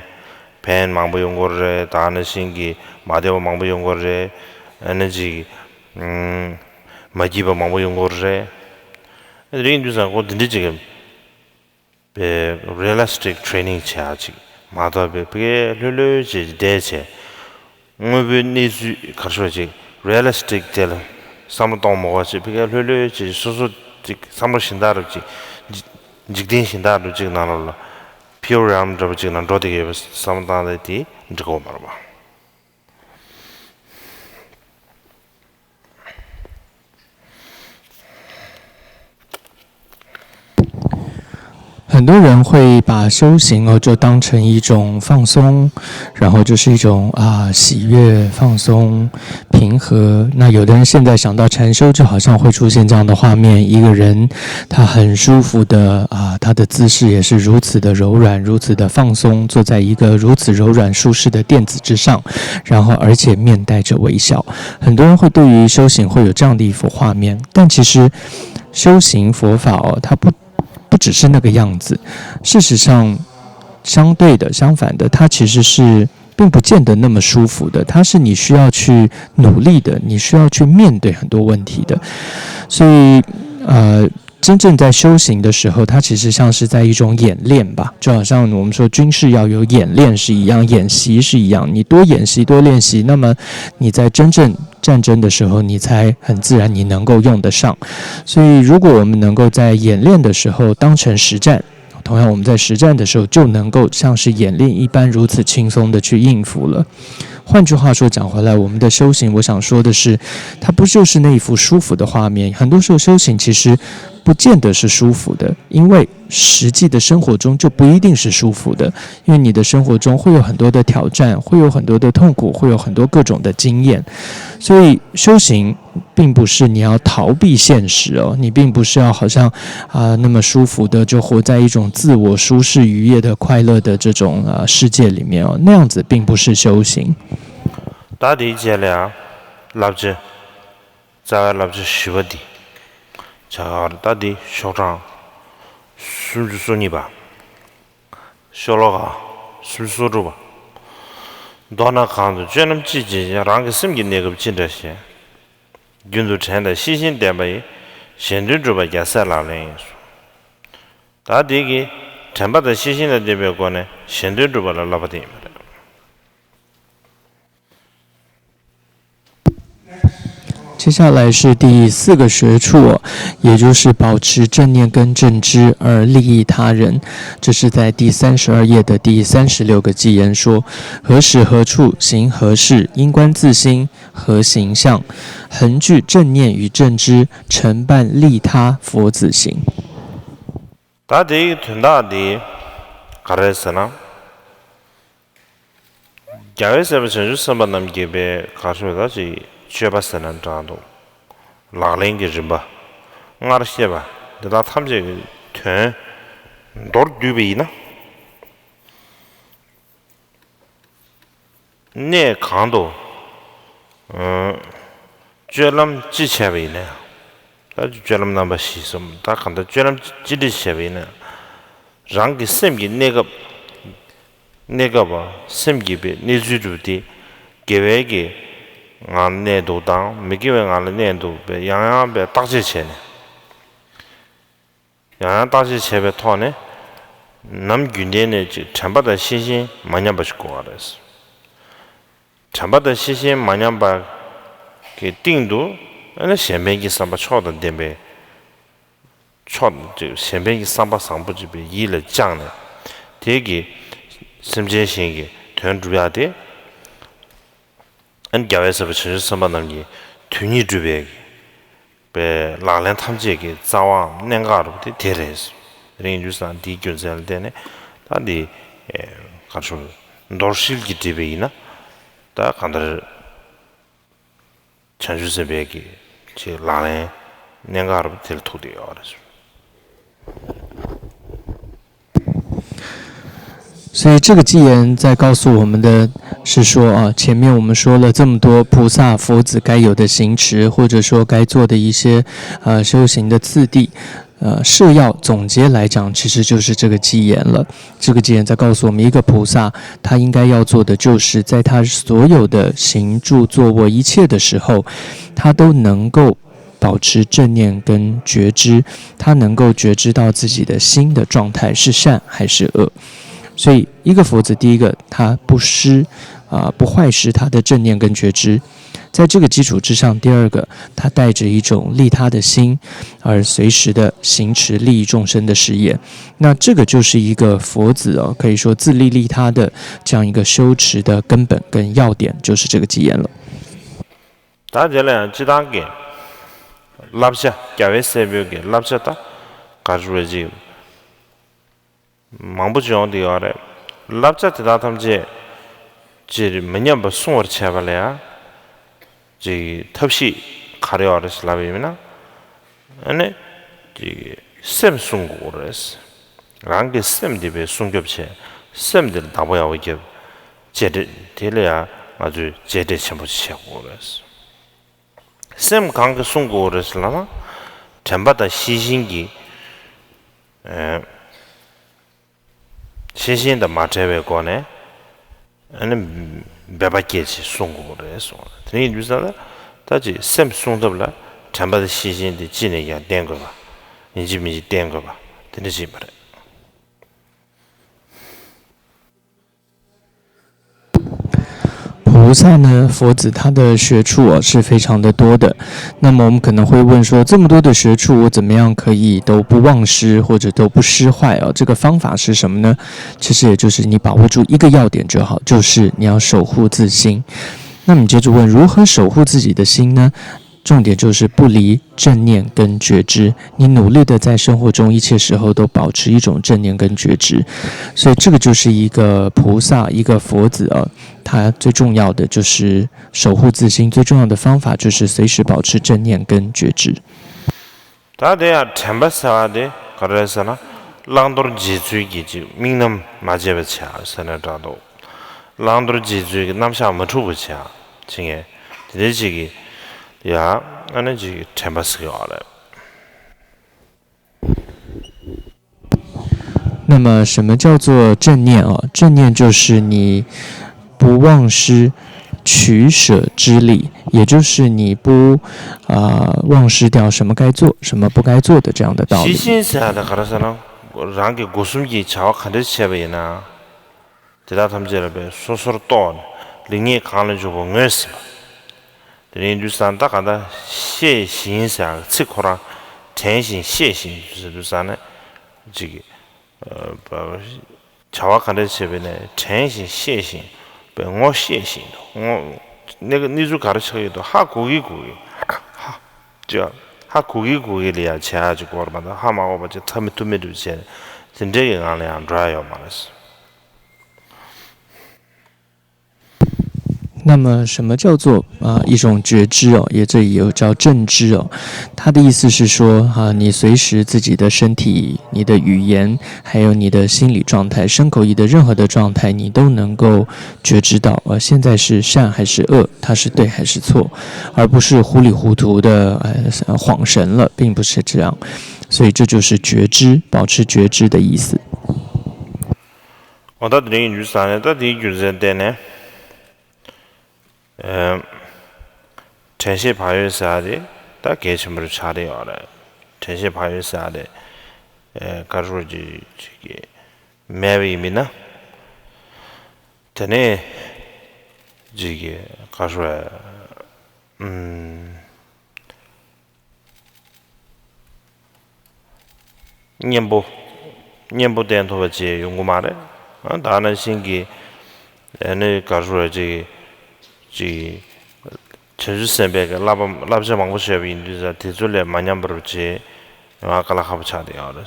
pain མང་པོ་ཡོང་གི་རེད། ད་ནང་བཞིན་གྱི་མ་བདེ་བ་མང་པོ་ཡོང་གི་རེད། ཨ་ནི་ཅིག་ཨུམ་མ་སྐྱིད་པ་མང་པོ་ཡོང་གི་རེད། དེ་ཡིན་དུས་ཙང་ཁོ་དེ་འདྲས་ཅིག་པའི་realistic training བྱེད་ཡ་ཅིག་མ་གཏོགས་པའི་ཕ་གིའི་ལྷོད་ལྷོད་བྱས་བསྡད་བྱས། དངོས་པོའི་གནས་ཚུལ་ག་རེ་ཞུ་ཅིག་realistic དེ་ལ་བསམ་བློ་གཏོང་མ་དགོས་ཅིག་ཕ་གིའི་ལྷོད་ལྷོད་བྱས་སོ་སོ་ཅིག་བསམ་བློ་གཞན་དག་རུ་ཅིག་འཇིག་རྟེན་གཞན་དག་རུ་ཅིག་ནང་ལོགས་ལ་pure realm འདྲ་པོ་ཅིག་ནང་འགྲོ་བསྡད་ཀྱི་ཡོད་པ་བསམ་བློ་བཏང་སྟེ་དེ་འགྲིག་གི་ཡོད་མ་རེད་པ། 很多人会把修行哦，就当成一种放松，然后就是一种啊喜悦、放松、平和。那有的人现在想到禅修，就好像会出现这样的画面：一个人他很舒服的啊，他的姿势也是如此的柔软，如此的放松，坐在一个如此柔软舒适的垫子之上，然后而且面带着微笑。很多人会对于修行会有这样的一幅画面，但其实修行佛法哦，它不不只是那个样子。事实上，相对的、相反的，它其实是并不见得那么舒服的，它是你需要去努力的，你需要去面对很多问题的。所以，呃，真正在修行的时候，它其实像是在一种演练吧，就好像我们说军事要有演练是一样，演习是一样。你多演习、多练习，那么你在真正战争的时候，你才很自然你能够用得上。所以，如果我们能够在演练的时候当成实战，同样我们在实战的时候就能够像是演练一般如此轻松的去应付了。换句话说，讲回来，我们的修行，我想说的是，它不就是那一幅舒服的画面？很多时候修行其实不见得是舒服的，因为实际的生活中就不一定是舒服的，因为你的生活中会有很多的挑战，会有很多的痛苦，会有很多各种的经验。所以修行并不是你要逃避现实哦，你并不是要好像啊、那么舒服的就活在一种自我舒适愉悦的快乐的这种啊、世界里面哦，那样子并不是修行。ད་དེའི་རྗེས་ལ་ཡང་བསླབ་བྱ། རྩ་བའི་བསླབ་བྱ་བཞི་པ་འདི་བྱ་གར་ད་འདི་ཤོག་གྲངས་སུམ་ཅུ་སོ་གཉིས་པ། ཤོ་ལོ་ཀ་སུམ་ཅུ་སོ་དྲུག་པ། མདོར་ན་གང་དུ་སྤྱོད་ལམ་ཅི་བྱེད་ཀྱང་རང་གི་སེམས་ཀྱི་གནས་སྐབས་ཅི་འདྲ་ཞེས། རྒྱུན་དུ་དྲན་དང་ཤེས་བཞིན་ལྡན་པ་ཡིས་གཞན་དོན་སྒྲུབ་པ་རྒྱལ་སྲས་ལག་ལེན་ཡིན། ད་དེ་གིས་དྲན་པ་དང་ཤེས་བཞིན་ལ་ལྡན་པའི་སྒོ་ནས་གཞན་དོན་སྒྲུབ་པ་ལ་བསླབ་པ་དེ་ཡིན་པ་རེད། 接下来是第四个学处，也就是保持正念跟正知而利益他人。这是在第三十二页的第三十六个偈言说：何时何处行何事，应观自心何形象，恒具正念与正知，成办利他佛子行。 ད་དེའི་དོན་དག་འདི་ག་རེ་ཟེར་ན། རྒྱལ་བའི་སྲས་པོ་བྱང་ཆུབ་སེམས་དཔའ་རྣམས་ཀྱིས་པའི་ག་ཤོད་ད་ཅིག་སྤྱོད་པ་ཟེར་ན་འདྲ་འདུག་ལག་ལེན་གྱི་རིམ་པ་སྔར་བཤད་པ་འདི་དག་ཐམས་ཅད་ཀྱི་དོན་མདོར་བསྡུས་པ་ཡིན་ན། གནས་གང་དུ། སྤྱོད་ལམ་ཅི་བྱས་པ་ཡིན་ན། ད་སྤྱོད་ལམ་རྣམ་པ་བཞི་གསུམ་ད་གང་ལྟར་སྤྱོད་ལམ་ཅི་འདྲ་བྱས་པ་ཡིན་ན། རང་གི་སེམས་ཀྱི་གནས་སྐབས། གནས་སྐབས་པ་སེམས་ཀྱི་པའི་གནས་ཚུལ་གྲུབ་སྟེ། དགེ་བའི་གི་ངང་གནས་འདུག་དང་མི་དགེ་བའི་ངང་ལ་གནས་འདུག་པའི་ཡང་ཡང་པའི་བརྟག་དཔྱད་བྱས་ནས། ཡང་ཡང་བརྟག་དཔྱད་བྱས་པའི་ཐོག་ནས། ནམ་རྒྱུན་ལྡན་ནས་ཅིག་དྲན་པ་དང་ཤེས་བཞིན་མ་ཉམས་པ་ཞིག་དགོས་པ་རེད། དྲན་པ་དང་ཤེས་བཞིན་མ་ཉམས་པ་གི་སྟེང་དུ་ཨ་ནི་གཞན་ཕན་གྱི་བསམ་པ་མཆོག་དང་ལྡན་པའི་མཆོག་ཅིག་གཞན་ཕན་གྱི་བསམ་པ་བཟང་པོ་ཅིག་པའི་ཡིད་ལ་བཅངས་ནས་དེ་གི་སེམས་ཅན་གཞན་གྱི་དོན་སྒྲུབ་ཡག་དེ། ཨ་ནི་རྒྱལ་བའི་སྲས་པོ་བྱང་ཆུབ་སེམས་དཔའ་རྣམས་ཀྱིས་དོན་གཉིས་སྒྲུབ་པའི་པའི་ལག་ལེན་ཐམས་ཅད་ཀྱི་རྩ་བའམ་གནད་འགག་རུ་དེ་དེ་རེད། དེ་རིང་ཡིན་དུས་སང་འདིའི་རྒྱུ་མཚན་ལ་བརྟེན་ནས་ད་འདི་ག་ཚོད་མདོར་བསྡུས་ཀྱིས་བྲིས་པ་ཡིན་ན་ད་གང་ལྟར་བྱང་ཆུབ་སེམས་དཔའི་གི་ཅིག་ལག་ལེན་གནད་འགག་རུ་དེ་ལ་ཐུག་བསྡད་ཡོད་རེད། 所以这个偈言在告诉我们的是说啊，前面我们说了这么多菩萨、佛子该有的行持，或者说该做的一些呃修行的次第，呃，是要总结来讲，其实就是这个偈言了。这个偈言在告诉我们，一个菩萨他应该要做的，就是在他所有的行住坐卧一切的时候，他都能够保持正念跟觉知，他能够觉知到自己的心的状态是善还是恶。所以，一个佛子，第一个，他不失啊、不坏失他的正念跟觉知。在这个基础之上，第二个，他带着一种利他的心，而随时的行持利益众生的事业。那这个就是一个佛子哦，可以说自利利他的这样一个修持的根本跟要点，就是这个偈言了。 ད་དེ་ལ་ཡང་སྤྱི་བཏང་གི་བསླབ་བྱ་རྒྱལ་བའི་སྲས་པོའི་གི་བསླབ་བྱ་ད་ག་རེ་རེད་ཅིག་མང་པོ་ཅིག་ཡོང་བསྡད་ཡོད་རེད། བསླབ་བྱ་དེ་དག་ཐམས་ཅད་ཅིག་མི་ཉམས་པ་སྲུང་བར་བྱེད་པ་ལ་ཡང་ཅིག་ཐབས་ཤེས་ག་རེ་ཡོད་རེད་ཅེས་ལབ་པ་ཡིན་ན། ཨ་ནི་ཅིག་སེམས་སྲུང་དགོས་རེད། རང་གི་སེམས་འདི་པའི་སྲུང་སྐྱོབ་བྱས། སེམས་འདིར་བདག་པོ་ཡག་པོ་བརྒྱབ། གཅེས་སྤྲས་དེ་ལ་ཡང་ང་ཚོས་གཅེས་སྤྲས་ཆེན་པོ་ཞིག་བྱེད་དགོས་རེད། སེམས་གང་གིས་བསྲུང་དགོས་རེད་ཟེར་ལབ་ན། དྲན་པ་དང་ཤེས་བཞིན་གྱིས། ཨེ། ཤེས་བཞིན་དང་མ་བྲལ་བའི་སྒོ་ནས། ཨ་ནི། འབད་པ་བསྐྱེད་ཅིང་བསྲུང་དགོས་རེད་གསུངས། དེ་ནས་ཡིན་དུས་ཙང་ལ། ད་ཅིག་སེམས་བསྲུང་ཐབས་ལ་དྲན་པ་དང་ཤེས་བཞིན་དེ་ཅི་ནས་ཀྱང་བསྟེན་དགོས་པ། ཡིན་གཅིག་མིན་གཅིག་བསྟེན་དགོས་པ་དེ་འདྲ་ཞིག་ཡིན་པ་རེད། 菩萨呢，佛子他的学处啊是非常的多的。那么我们可能会问说，这么多的学处，我怎么样可以都不忘失或者都不失坏啊？这个方法是什么呢？其实也就是你把握住一个要点就好，就是你要守护自心。那么你接着问，如何守护自己的心呢？重点就是不离正念跟觉知。你努力的在生活中一切时候都保持一种正念跟觉知，所以这个就是一个菩萨，一个佛子啊，他最重要的就是守护自心，最重要的方法就是随时保持正念跟觉知。 ད་དེ་ཡང་དྲན་པ་ཟེར་བ་དེ་ག་རེ་ཟེར་ན། བླང་དོར་འབྱེད་ཚུལ་གྱི་ཅིག་དམིགས་རྣམ་མ་བརྗེད་པ་བྱས་ཟེར་ན་འདྲ་འདུག་བླང་དོར་འབྱེད་ཚུལ་གྱི་རྣམ་གཞག་མ་འཁྲུགས་པ་བྱས་བྱེད་མཁན་དེ་འདྲའི་ཅིག་གི་ཡ་ཨ་ནི་ཅིག་དྲན་པ་ཟེར་གྱི་ཡོད་རེད། 那么，什么叫做正念啊？正念就是你不忘失取舍之力，也就是你不啊、忘失掉什么该做、什么不该做的这样的道理。 ཤེས་བཞིན་ཟེར་ཡ་དེ་ག་རེ་ཟེར་ན། རང་གི་སྒོ་གསུམ་གྱི་བྱ་བ་ག་འདྲ་བྱས་པ་ཡིན་ན། དེ་དག་ཐམས་ཅད་ལ་བས་སོ་སོར་རྟོག་ནས་ལེགས་ཉེས་གང་ལ་འཇུག་པ་ངོས་ཟིན་པ། དེ་ནས་ཡིན་དུས་ཙང་ད་ག་ད་ཤེས་བཞིན་ཟེར་ཡ་ཚིག་ཁོ་རང་དྲན་བཞིན་ཤེས་བཞིན་ཟེར་དུས་ཙང་ནས་ཅིག་བྱ་བ་ག་འདྲ་བྱས་པས་ནས་དྲན་བཞིན་ཤེས་བཞིན་པས་ངོ་ཤེས་བཞིན་དུ་ངོ་། གནས་གནས་ཚུལ་ག་རེ་ཆགས་ཡོད་དོ་ཧ་གོ་གི་གོ་གི་ཧ་ཅི་ཧ་གོ་གི་གོ་གི་ལ་ཡ་བྱེད་ཡ་ཅིག་དགོས་རེད་མ་གཏོགས་ཧ་མ་གོ་བ་ཅིག་ཐབས་མི་ཐུབ་མི་འདུག་བྱས་ནས་དེ་འདྲའི་གི་ངང་ལ་ཡང་འགྲོ་ཡ་ཡོད་མ་རེད། 那么，什么叫做啊、一种觉知哦？也这里有叫正知哦。他的意思是说啊，你随时自己的身体、你的语言，还有你的心理状态、身口意的任何的状态，你都能够觉知到，呃，现在是善还是恶，它是对还是错，而不是糊里糊涂的呃恍神了，并不是这样。所以这就是觉知，保持觉知的意思。 འོ་ད་དེ་རིང་ཡིན་རྒྱུ་ཟེར་ནས་ད་དེའི་རྒྱུ་མཚན་བརྟེན་ནས། ཨེ། དྲན་ཤེས་བག་ཡོད་ཟེར་ཡ་དེ་ད་གལ་ཆེན་པོ་ཆགས་བསྡད་ཡོད་རེད། དྲན་ཤེས་བག་ཡོད་ཟེར་ཡ་དེ་ཨེ་ག་རེ་ཅིག་ཅིག་གི་མེད་པ་ཡིན་མིན་ན། དེ་ནས་ཅིག་གི་ག་རེ་ཨུམ། གཉེན་པོ། གཉེན་པོ་བསྟེན་ཐུབ་པ་བྱས་ཡོང་གི་མ་རེད། ཨ་ད་ནང་བཞིན་གྱི་ཨ་ནི་ག་རེ་ཅིག་ཅིག་བྱང་ཆུབ་སེམས་དཔའི་གི་བསླབ་པ་བསླབ་བྱ་མང་པོ་བྱས་པ་ཡིན་དུས་ཙང་དེ་ཚོ་ལས་མ་ཉམས་པར་བྱས་ཡོང་བ་དཀའ་ལས་ཁག་པོ་ཆགས་བསྡད་ཡོད་རེད།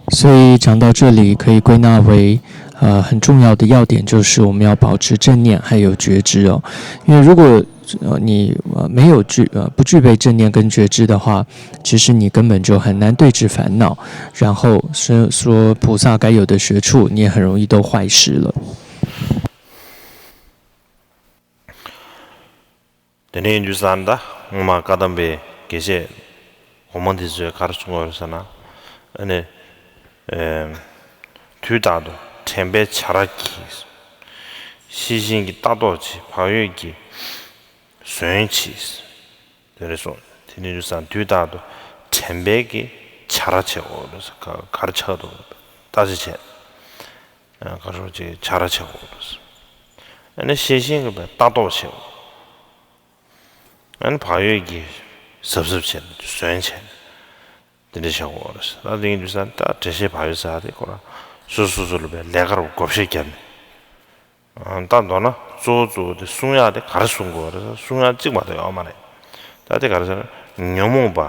所以讲到这里，可以归纳为，呃，很重要的要点就是我们要保持正念还有觉知哦。因为如果呃你呃没有具呃不具备正念跟觉知的话，其实你根本就很难对治烦恼，然后是说菩萨该有的学处，你也很容易都坏失了。 དེ་ནས་ཡིན་དུས་ཙང་ད་སྔོན་མ་བཀའ་གདམས་པའི་དགེ་བཤེས་གོང་མ་འདི་ཚོས་ག་རེ་གསུངས་པ་རེད་ཟེར་ན། ཨ་ནི། ཨེ། དུས་རྟག་ཏུ་དྲན་པའི་བྱ་ར་གྱིས། ཤེས་བཞིན་གྱི་ལྟ་རྟོག་བྱེད་བག་ཡོད་ཀྱིས་ཟོན་བྱེད། དེ་རེད་གསུངས། དེ་ནས་ཡིན་དུས་ཙང་དུས་རྟག་ཏུ་དྲན་པའི་གི་བྱ་ར་བྱེད་དགོས་རེད་ཟེར། ག་ག་རེ་ཆགས་འདུག་བརྟག་དཔྱད་བྱེད། ཨ་ག་རེ་ཅིག་བྱ་ར་བྱེད་དགོས་རེད་ཟེར། ཨ་ནི་ཤེས་བཞིན་གྱི་ལྟ་རྟོག་བྱེད་དགོས། ཨ་ནི་བག་ཡོད་ཀྱིས་གཟབ་གཟབ་བྱས་ནས་ཟོན་བྱས་ནས་དེ་འདྲ་བྱེད་དགོས་རེད། ད་དེ་ཡིན་དུས་ཙང་ད་དྲན་ཤེས་བག་ཡོད་ཟེར་ཡ་དེ་ཁོ་རང་སོ་སོ་སོ་ལ་བའི་ལས་ཀར་བགོ་བཤའ་བརྒྱབ་ནས། ད་མདོར་ན་གཙོ་བོ་གཙོ་བོ་དེ་གསུང་ཡག་དེ་ག་རེ་གསུང་དགོས་རེད། གསུང་ཡག་གཅིག་མ་གཏོགས་ཡོད་མ་རེད། ད་དེ་ག་རེ་ཟེར་ན་ཉོན་མོངས་པ་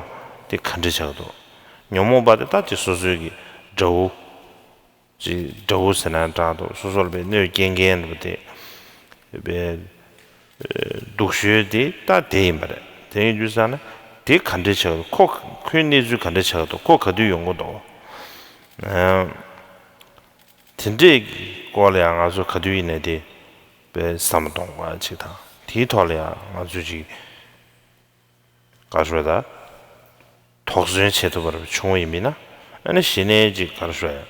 དེ་ག་འདྲ་ཆགས་འདུག་ཉོན་མོངས་པ་དེ་ད་ཅིག་སོ་སོའི་གི་དགྲ་བོ། ཅིག་དགྲ་བོ་ཟེར་ན་འདྲ་འདུག་སོ་སོར་བའི་གནོད་སྐྱེལ་མཁན་འདུག་དེ། བའི། སྡུག་ཤོས་དེ་ད་དེ་ཡིན་པ་རེད། དེ་ཡིན་དུས་ཙང་ན་དེ་ག་འདྲས་ཆགས་འདུག་ཁོ་ཁོའི་གནས་ཚུལ་ག་འདྲས་ཆགས་འདུག་ཁོ་ག་དུས་ཡོང་གི་འདུག་དེ་འདྲས་ཀྱི་སྐོར་ལ་ཡང་ང་ཚོ་ག་དུས་ཡིན་ནའི་དེ་བའི་བསམ་བློ་གཏོང་དགོས་ཅིག་དང་དེའི་ཐོག་ལ་ཡང་ང་ཚོས་ཅིག་ག་རེ་ཟེར་ད། དོགས་ཟོན་བྱེད་ཐུབ་པར་བྱུང་བ་ཡིན་མིན་ན། ཨ་ནི་གཞི་ནས་ཅིག་ག་རེ་ཟེར་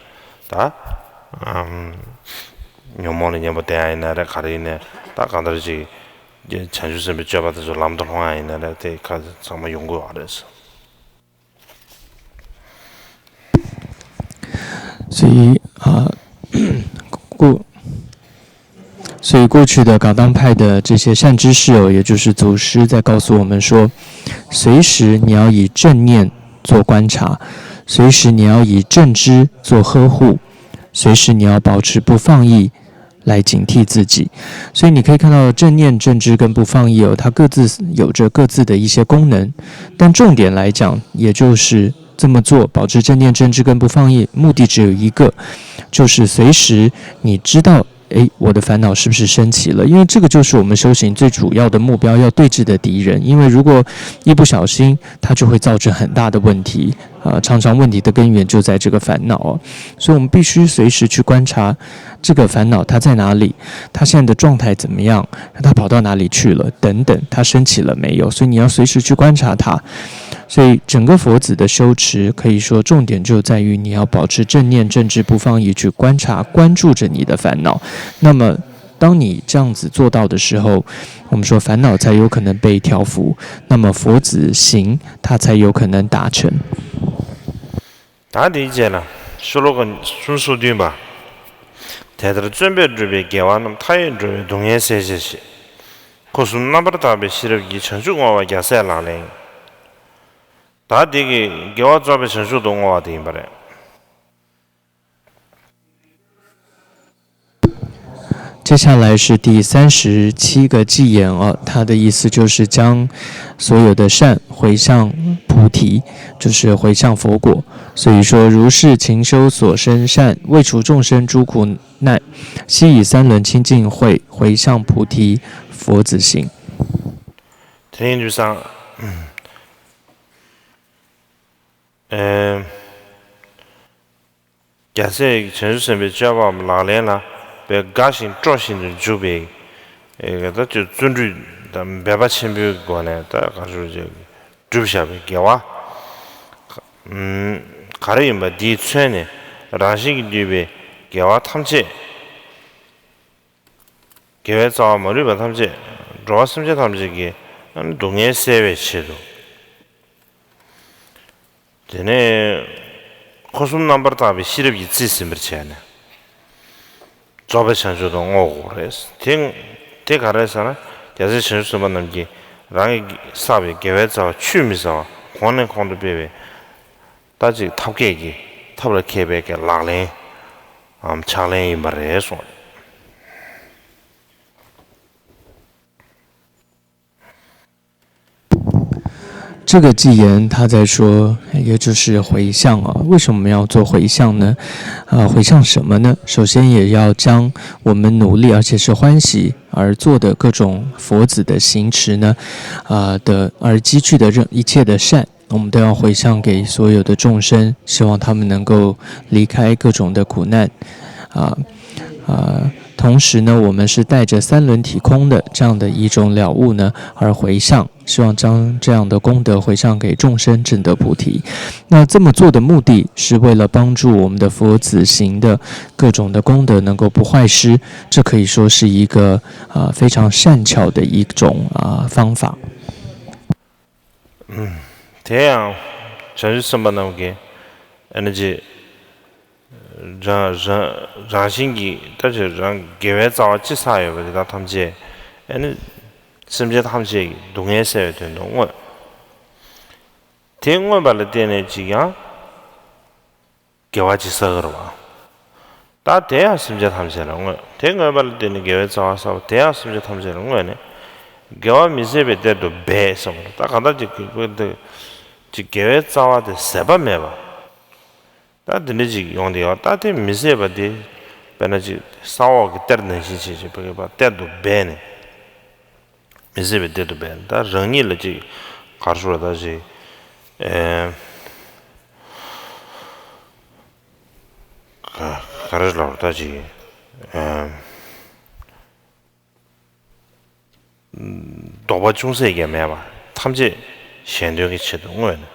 ད། ཨམ། ཉོན་མོངས་ལ་གཉེན་པོ་བསྟེན་ཡ་ཡིན་ན་རེད། ག་རེ་ཡིན་ནའི་ད་གང་ལྟར་ཅིག་བྱང་ཆུབ་སེམས་དཔའི་སྤྱོད་པ་དེ་ཚོ་ལམ་དུ་ལྷོང་ཡ་ཡིན་ན་རེད། དེ་ཁ་ཚང་མ་ཡོང་དགོས་པ་རེད། 所以啊，过所以过去的噶当派的这些善知识哦，也就是祖师在告诉我们说，随时你要以正念做观察，随时你要以正知做呵护，随时你要保持不放逸，来警惕自己。所以你可以看到，正念、正知跟不放逸哦，它各自有着各自的一些功能，但重点来讲，也就是这么做，保持正念、正知跟不放逸，目的只有一个，就是随时你知道，诶，我的烦恼是不是升起了？因为这个就是我们修行最主要的目标，要对峙的敌人。因为如果一不小心，它就会造成很大的问题。啊，常常问题的根源就在这个烦恼哦，所以我们必须随时去观察这个烦恼它在哪里，它现在的状态怎么样，它跑到哪里去了等等，它升起了没有，所以你要随时去观察它。所以整个佛子的修持，可以说重点就在于你要保持正念、正知不放逸，去观察、关注着你的烦恼。那么，当你这样子做到的时候，我们说烦恼才有可能被调伏，那么佛子行它才有可能达成。 ད་དེའི་རྗེས་ལ་ཤོ་ལོ་ཀ་སུམ་ཅུ་སོ་བདུན་པ། དེ་ལྟར་བརྩོན་པས་བསྒྲུབས་པའི་དགེ་བ་རྣམས། མཐའ་ཡས་འགྲོ་བའི་སྡུག་བསྔལ་སེལ་བྱེད་ཅེས། འཁོར་གསུམ་རྣམ་པར་དག་པའི་ཤེས་རབ་ཀྱིས། བྱང་ཆུབ་བསྔོ་བ་རྒྱལ་སྲས་ལག་ལེན་ཡིན། ད་དེ་གི་དགེ་བ་རྩོག་པའི་བྱང་ཆུབ་ཏུ་བསྔོ་བ་དེ་ཡིན་པ་རེད། 接下来是第三十七个偈言啊，它的意思就是将所有的善回向菩提，就是回向佛果。所以说，如是勤修所生善，为除众生诸苦难，悉以三轮清净慧，回向菩提佛子行。 དེ་ཡིན་དུས་སང་། ཨེ། རྒྱལ་སྲས་བྱང་ཆུབ་སེམས་དཔའི་སྤྱོད་པའམ་ལག་ལེན་ལ་དཔེ་དགའ་ཞིང་སྤྲོ་བཞིན་དུ་འཇུག་པའི། ཨེ། ད་ཅིག་བརྩོན་འགྲུས་དང་འབད་པ་ཆེན་པོའི་སྒོ་ནས་ད་ག་ཚོད་ཅིག་བསྒྲུབས་བཞག་པའི་དགེ་བ། ཨུམ། ག་རེ་ཡིན་པ་འདིས་མཚོན་ནས་རང་བཞིན་གྱིས་བསྡུས་པའི་དགེ་བ་ཐམས་ཅད། དགེ་བའི་རྩ་བ་མ་ལུས་པ་ཐམས་ཅད་འགྲོ་བ་སེམས་ཅན་ཐམས་ཅད་ཀྱི་སྡུག་བསྔལ་སེལ་བའི་ཆེད་དུ། དེ་ནས་འཁོར་གསུམ་རྣམ་པར་དག་པའི་ཤེས་རབ་ཀྱིས་རྩིས་ཟིན་པར་བྱས་ནས། རྫོགས་པའི་བྱང་ཆུབ་ཏུ་བསྔོ་དགོས་རེད། དེ་དེ་ག་རེ་ཟེར་ན། རྒྱལ་སྲས་བྱང་ཆུབ་སེམས་དཔའ་རྣམས་ཀྱིས་རང་གིས་བསགས་པའི་དགེ་བའི་རྩ་བ་ཆུད་མི་ཟ་བར་གོང་ནས་གོང་དུ་སྤེལ་བའི་ད་ཅིག་ཐབས་མཁས་ཀྱི་ཐབས་ལ་མཁས་པའི་གི་ལག་ལེན་འམ་ཕྱག་ལེན་ཡིན་པ་རེད་གསུངས། 这个偈言他在说，也就是回向啊。为什么我们要做回向呢？啊，回向什么呢？首先也要将我们努力而且是欢喜而做的各种佛子的行持呢，啊的而积聚的任一切的善，我们都要回向给所有的众生，希望他们能够离开各种的苦难，啊。 啊，同时呢，我们是带着三轮体空的这样的一种了悟呢，而回向，希望将这样的功德回向给众生，证得菩提。那这么做的目的是为了帮助我们的佛子行的各种的功德能够不坏失，这可以说是一个，啊，非常善巧的一种，啊，方法。 དེ་ཡང་བྱང་ཆུབ་སེམས་དཔའ་རྣམས་ཀྱིས་ཨ་ནི་ཅིག་རང་རང་རང་བཞིན་གྱིས་ད་ཅིག་རང་དགེ་བའི་རྩ་བ་ཅི་བསགས་ཡོད་པ་དེ་དག་ཐམས་ཅད་ཨ་ནི་སེམས་ཅན་ཐམས་ཅད་ཀྱི་སྡུག་བསྔལ་སེལ་བའི་དོན་དུ་བསྔོས། དེ་བསྔོས་པ་ལ་བརྟེན་ནས་ཅིག་ཡང་དགེ་བ་ཅིག་བསགས་ཀྱི་རེད་པ། ད་དེ་ཡང་སེམས་ཅན་ཐམས་ཅད་ལ་བསྔོས། དེ་བསྔོས་པ་ལ་བརྟེན་ནས་དགེ་བའི་རྩ་བ་བསགས་པ་དེ་ཡང་སེམས་ཅན་ཐམས་ཅད་ལ་བསྔོས་ནས། དགེ་བ་མི་ཟད་པའི་གཏེར་དུ་སྦས་གསུངས་པ་རེད། ད་གང་ལྟར་ཅིག་གི་དེ་ཅིག་དགེ་བའི་རྩ་བ་དེ་ཟད་པ་མེད་པ། ད་དེ་འདྲ་ཅིག་ཡོང་དེ་ཡོད། ད་དེ་མི་ཟད་པ་དེ་དཔེར་ན་ཅིག་ས་འོག་གི་གཏེར་ནང་བཞིན་བྱས་བྱས་པའི་གི་གཏེར་དུ་སྦས་ནས། མི་ཟད་པའི་གཏེར་དུ་སྦས། ད་རང་ཉིད་ལ་ཅིག་ག་རེ་ཟེར་ད་ཅིག་ཨེ། ག་ག་རེ་ལབ་ད་ཅིག་ཨེ། དོགས་པ་ཅུང་ཟད་ཀྱང་མེད་པ་ཐམས་ཅད་གཞན་དོན་གྱི་ཆེད་དུ་བསྔོས་ནས།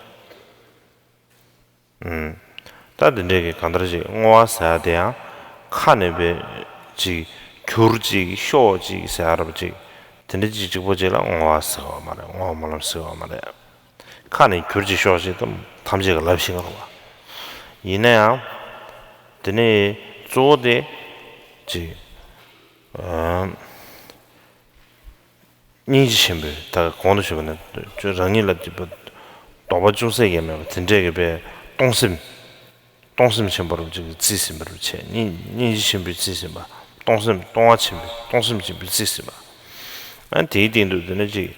ཨུམ། ད་འདི་འདྲའི་གི་གང་ལྟར་ཅིག་བསྔོ་བ་ཟེར་ཡ་དེ་ཡང་ཁ་ནས་པའི་ཅིག་གྱུར་ཅིག་ཤོག་ཅིག་ཟེར་ཡ་རབ་ཅིག་ དེ་འདྲ་ཅིག་གཅིག་པོ་ཅིག་ལ་བསྔོ་བ་ཟེར་བ་མ་རེད། བསྔོ་བ་སྨོན་ལམ་ཟེར་བ་མ་རེད། ཁ་ནས་གྱུར་ཅིག་ཤོག་ཅིག་དང་ཐམས་ཅད་ཀྱིས་ལབ་ཤེས་ཀྱི་རེད་བ། ཡིན་ན་ཡང་། དེ་ནས་གཙོ་བོ་དེ་ཅིག་ཨ། སྙིང་རྗེ་ཆེན་པོས་ད་གོང་དུ་ཞུས་པ་ནས་རང་ཉིད་ལ་དད་པ་དོགས་པ་ཅུང་ཟད་ཀྱང་མེད་པ་དེ་འདྲས་ཀྱི་པའི་གཏོང་སེམས། གཏོང་སེམས་ཆེན་པོ་རུ་ཅིག་རྩིས་ཟིན་པ་རུ་བྱས། སྙིང་སྙིང་རྗེ་ཆེན་པོས་རྩིས་ཟིན་པ། གཏོང་སེམས་གཏོང་བ་ཆེན་པོས་གཏོང་སེམས་ཆེན་པོས་རྩིས་ཟིན་པ། ཨ་དེའི་སྟེང་དུ་དེ་ནས་ཅིག་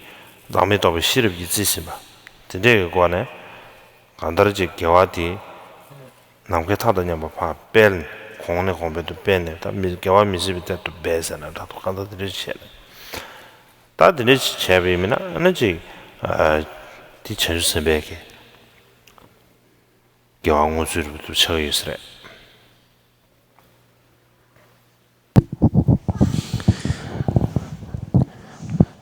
བདག་མེད་རྟོགས་པའི་ཤེས་རབ་ཀྱིས་རྩིས་ཟིན་པ། དེ་འདྲས་ཀྱི་སྒོ་ནས་གང་ལྟར་ཅིག་དགེ་བ་དེ་ནམ་མཁའི་མཐའ་དང་མཉམ་པ་ཕར་སྤེལ་ནས་གོང་ནས་གོང་འཕེལ་དུ་སྤེལ་ནས། ད་མི་དགེ་བ་མི་སྲིད་པའི་གཏེར་དུ་སྦས་ཟེར་ན་འདྲ་འདུག་གང་ལྟར་དེ་འདྲས་བྱས་ནས། ད་དེ་འདྲས་བྱས་པ་ཡིན་ན་ཨ་ནི་ཅིག་ཨ་དེ་བྱང་ཆུབ་སེམས་དཔའི་གི་དགེ་བ་བསྔོ་ཚུལ་རུ་ཆགས་ཡོད་ས་རེད།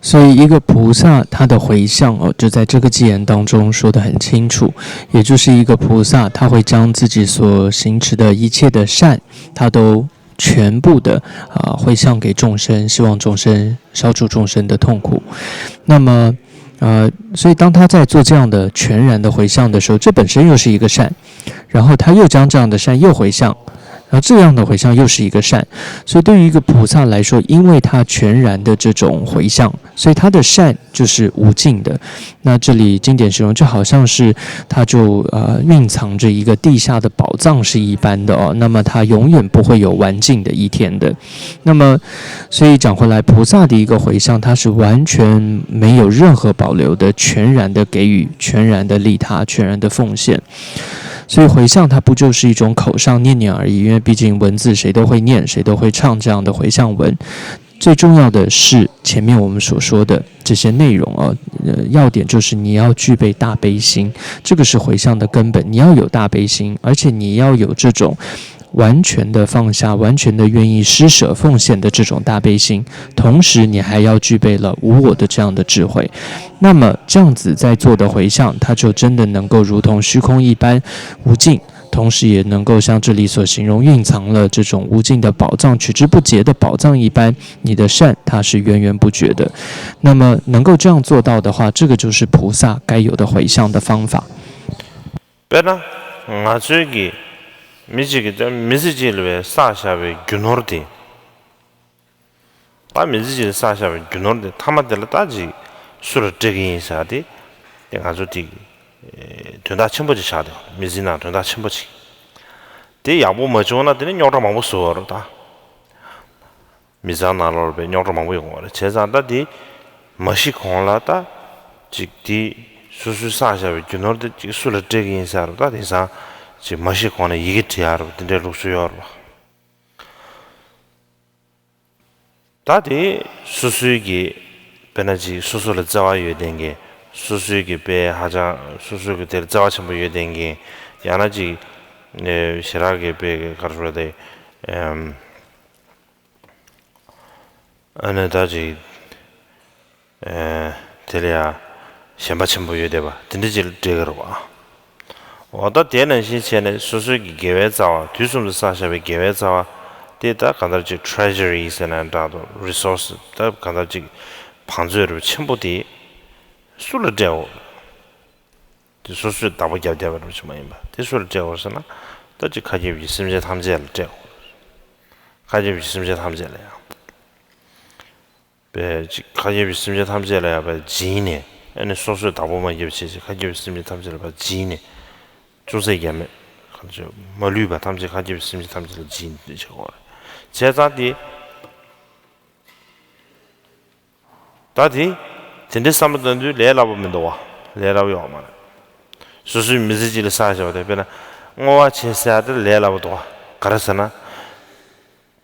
所以，一个菩萨他的回向哦，就在这个偈言当中说得很清楚，也就是一个菩萨，他会将自己所行持的一切的善，他都全部的啊、呃回向给众生，希望众生消除众生的痛苦。那么，呃，所以当他在做这样的全然的回向的时候，这本身又是一个善，然后他又将这样的善又回向，然后这样的回向又是一个善。所以对于一个菩萨来说，因为他全然的这种回向，所以他的善就是无尽的。那这里经典形容，就好像是他就呃蕴藏着一个地下的宝藏是一般的哦。那么他永远不会有完尽的一天的。那么，所以讲回来，菩萨的一个回向，他是完全没有任何保留的，全然的给予，全然的利他，全然的奉献。所以回向它不就是一种口上念念而已？因为毕竟文字谁都会念，谁都会唱这样的回向文。最重要的是前面我们所说的这些内容啊，呃，要点就是你要具备大悲心，这个是回向的根本。你要有大悲心，而且你要有这种完全的放下、完全的愿意施舍奉献的这种大悲心，同时你还要具备了无我的这样的智慧。那么这样子在做的回向，它就真的能够如同虚空一般无尽，同时也能够像这里所形容，蕴藏了这种无尽的宝藏、取之不竭的宝藏一般。你的善它是源源不绝的。那么能够这样做到的话，这个就是菩萨该有的回向的方法。 དཔེར་ན་ང་ཚོའི་གི་མི་གཅིག་གིས་མི་ཚེ་གཅིག་ལ་བའི་བསགས་བཞག་པའི་རྒྱུ་ནོར་དེ། ད་མི་ཚེ་གཅིག་ལ་བསགས་བཞག་པའི་རྒྱུ་ནོར་དེ་མཐའ་མ་དེ་ལ་ད་ཅིག་སུ་ལ་སྤྲད་ཀྱི་ཡིན་ཟེར་དེ། དེ་ང་ཚོ་དེ་དོན་དག་ཆེན་པོ་ཅིག་ཆགས་བསྡད་ཡོད། མི་ཚེའི་ནང་དོན་དག་ཆེན་པོ་ཅིག་དེ་ཡག་པོ་མ་བྱུང་ན་དེ་ནི་རྙོག་དྲ་མང་པོ་བཟོ་བ་རེད་ད། མི་ཚང་ནང་ལོགས་པའི་རྙོག་དྲ་མང་པོ་ཡོང་བ་རེད། བྱས་ཙང་ད་དེ་མ་ཤི་གོང་ལ་ད་ཅིག་དེ་སོ་སོའི་བསགས་བཞག་པའི་རྒྱུ་ནོར་དེ་ཅིག་སུ་ལ་སྤྲད་ཀྱི་ཡིན་ཟེར་རོ། ད་དེང་སང་ཅིག་མ་ཤི་གོང་ནས་ཡི་གེ་བྲི་ཡ་རོ། དེ་འདྲའི་ལུགས་སྲོལ་ཡོད་རེད་པ། ད་དེ་སོ་སོའི་གི་དཔེར་ན་ཅིག་སོ་སོ་ལ་བརྩེ་བ་ཡོད་མཁན་གྱི། སོ་སོའི་གི་དཔེ་ཧ་ཅང་སོ་སོའི་གི་དེར་བརྩེ་བ་ཆེན་པོ་ཡོད་མཁན་གྱི། ཡང་ན་ཅིག་ཞེ་དྲག་གི་དཔེ་ག་རེ་ཞུ་དགོས་རེད་དེ། ཨ་ནི་ད་ཅིག་ཨེ་དེ་ལ་ཡ་ཞེན་པ་ཆེན་པོ་ཡོད་བསྡད་པ་དེ་འདྲ་ཅིག་ལ་སྤྲད་ཀྱི་རེད་པ། འོ་ད་དེ་ནང་བཞིན་བྱས་ནས་སོ་སོའི་གི་དགེ་བའི་རྩ་བ། དུས་གསུམ་དུ་བསགས་བཞག་པའི་དགེ་བའི་རྩ་བ་དེ་ད་གང་ལྟར་ཅིག་ཊི་རེ་ཇར་རི་ཟེར་ན་འདྲ་འདུག་རི་སོར་སི། ད་གང་ལྟར་ཅིག་བང་མཛོད་རུ་ཆེན་པོ་དེ་སུ་ལ་སྤྲད་འོ། དེ་སོ་སོས་བདག་པོ་བརྒྱབ་བསྡད་པ་རུ་ཅིག་མ་ཡིན་པ་དེ་སུ་ལ་སྤྲད་འོ་ཟེར་ན། ད་ཅིག་མཁའ་ཁྱབ་ཀྱི་སེམས་ཅན་ཐམས་ཅད་ལ་སྤྲད་འོ། མཁའ་ཁྱབ་ཀྱི་སེམས་ཅན་ཐམས་ཅད་ལ་ཡང་། པའི་ཅིག་མཁའ་ཁྱབ་ཀྱི་སེམས་ཅན་ཐམས་ཅད་ལ་ཡང་བ་སྦྱིན་ནས། ཨ་ནི་སོ་སོས་བདག་པོ་མ་བརྒྱབ་བྱས་ཅིག་མཁའ་ཁྱབ་ཀྱི་སེམས་ཅན་ཐམས་ཅད་ལ་བ་སྦྱིན་ནས། ཅུང་ཟད་ཀྱང་མེད། གང་ཅི་མ་ལུས་པ་ཐམས་ཅད་མཁའ་ཁྱབ་ཀྱི་སེམས་ཅན་ཐམས་ཅད་ལ་སྦྱིན་ནས་བྱེད་དགོས་རེད། བྱས་ཙང་དེ། ད་དེ། དེ་འདྲའི་བསམ་བློ་བཏང་དུས་ལས་སླ་པོ་མི་འདུག་བ། ལས་སླ་པོ་ཡོད་མ་རེད། སོ་སོའི་མི་ཚེ་གཅིག་ལ་བསགས་བཞག་པ་དེ་དཔེར་ན་བསྔོ་བ་བྱེད་ཟེར་ཡ་དེ་ལས་སླ་པོ་འདུག་བ། ག་རེ་ཟེར་ན།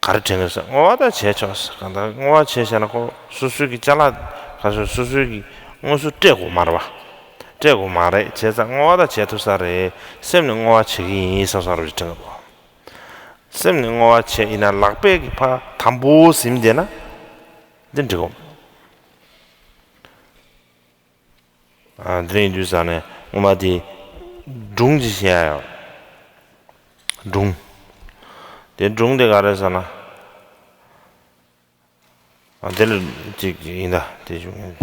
ག་རེ་དྲན་གི་ཟེར། བསྔོ་བ་ད་བྱས་ཆོག་ཟེར། གང་ལྟར་བསྔོ་བ་བྱས་བྱས་ན་ཁོ་སོ་སོའི་གི་ཅ་ལག་ག་སོ་སོ་སོའི་གི་དངོས་སུ་སྤྲད་དགོས་མ་རེད་བ། སྤྲད་དགོས་མ་རེད། བྱས་ཙང་བསྔོ་བ་ད་བྱས་ཐུབ་ས་རེད། སེམས་ནས་བསྔོ་བ་བྱེད་གི་ཡིན་བསམ་བསམ་རེ་དྲན་གི་འདུག་སེམས་ནས་བསྔོ་བ་བྱས་ཡིན་ན་ལག་པས་གི་ཕར་དམ་པོ་ཟིན་བསྡད་ན་འདི་འགྲིག་གོ། ཨ་འདི་རིང་དུས་ས་ནས་སྔོན་མ་དེ་སྒྲུང་ཅིག་བཤད་ཡ་ཡོད། སྒྲུང་། དེ་སྒྲུང་དེ་ག་རེ་ཟེར་ན། ཨ་དེ་ལ་ཅིག་ཡིན་ད་དེ་བྱུང་།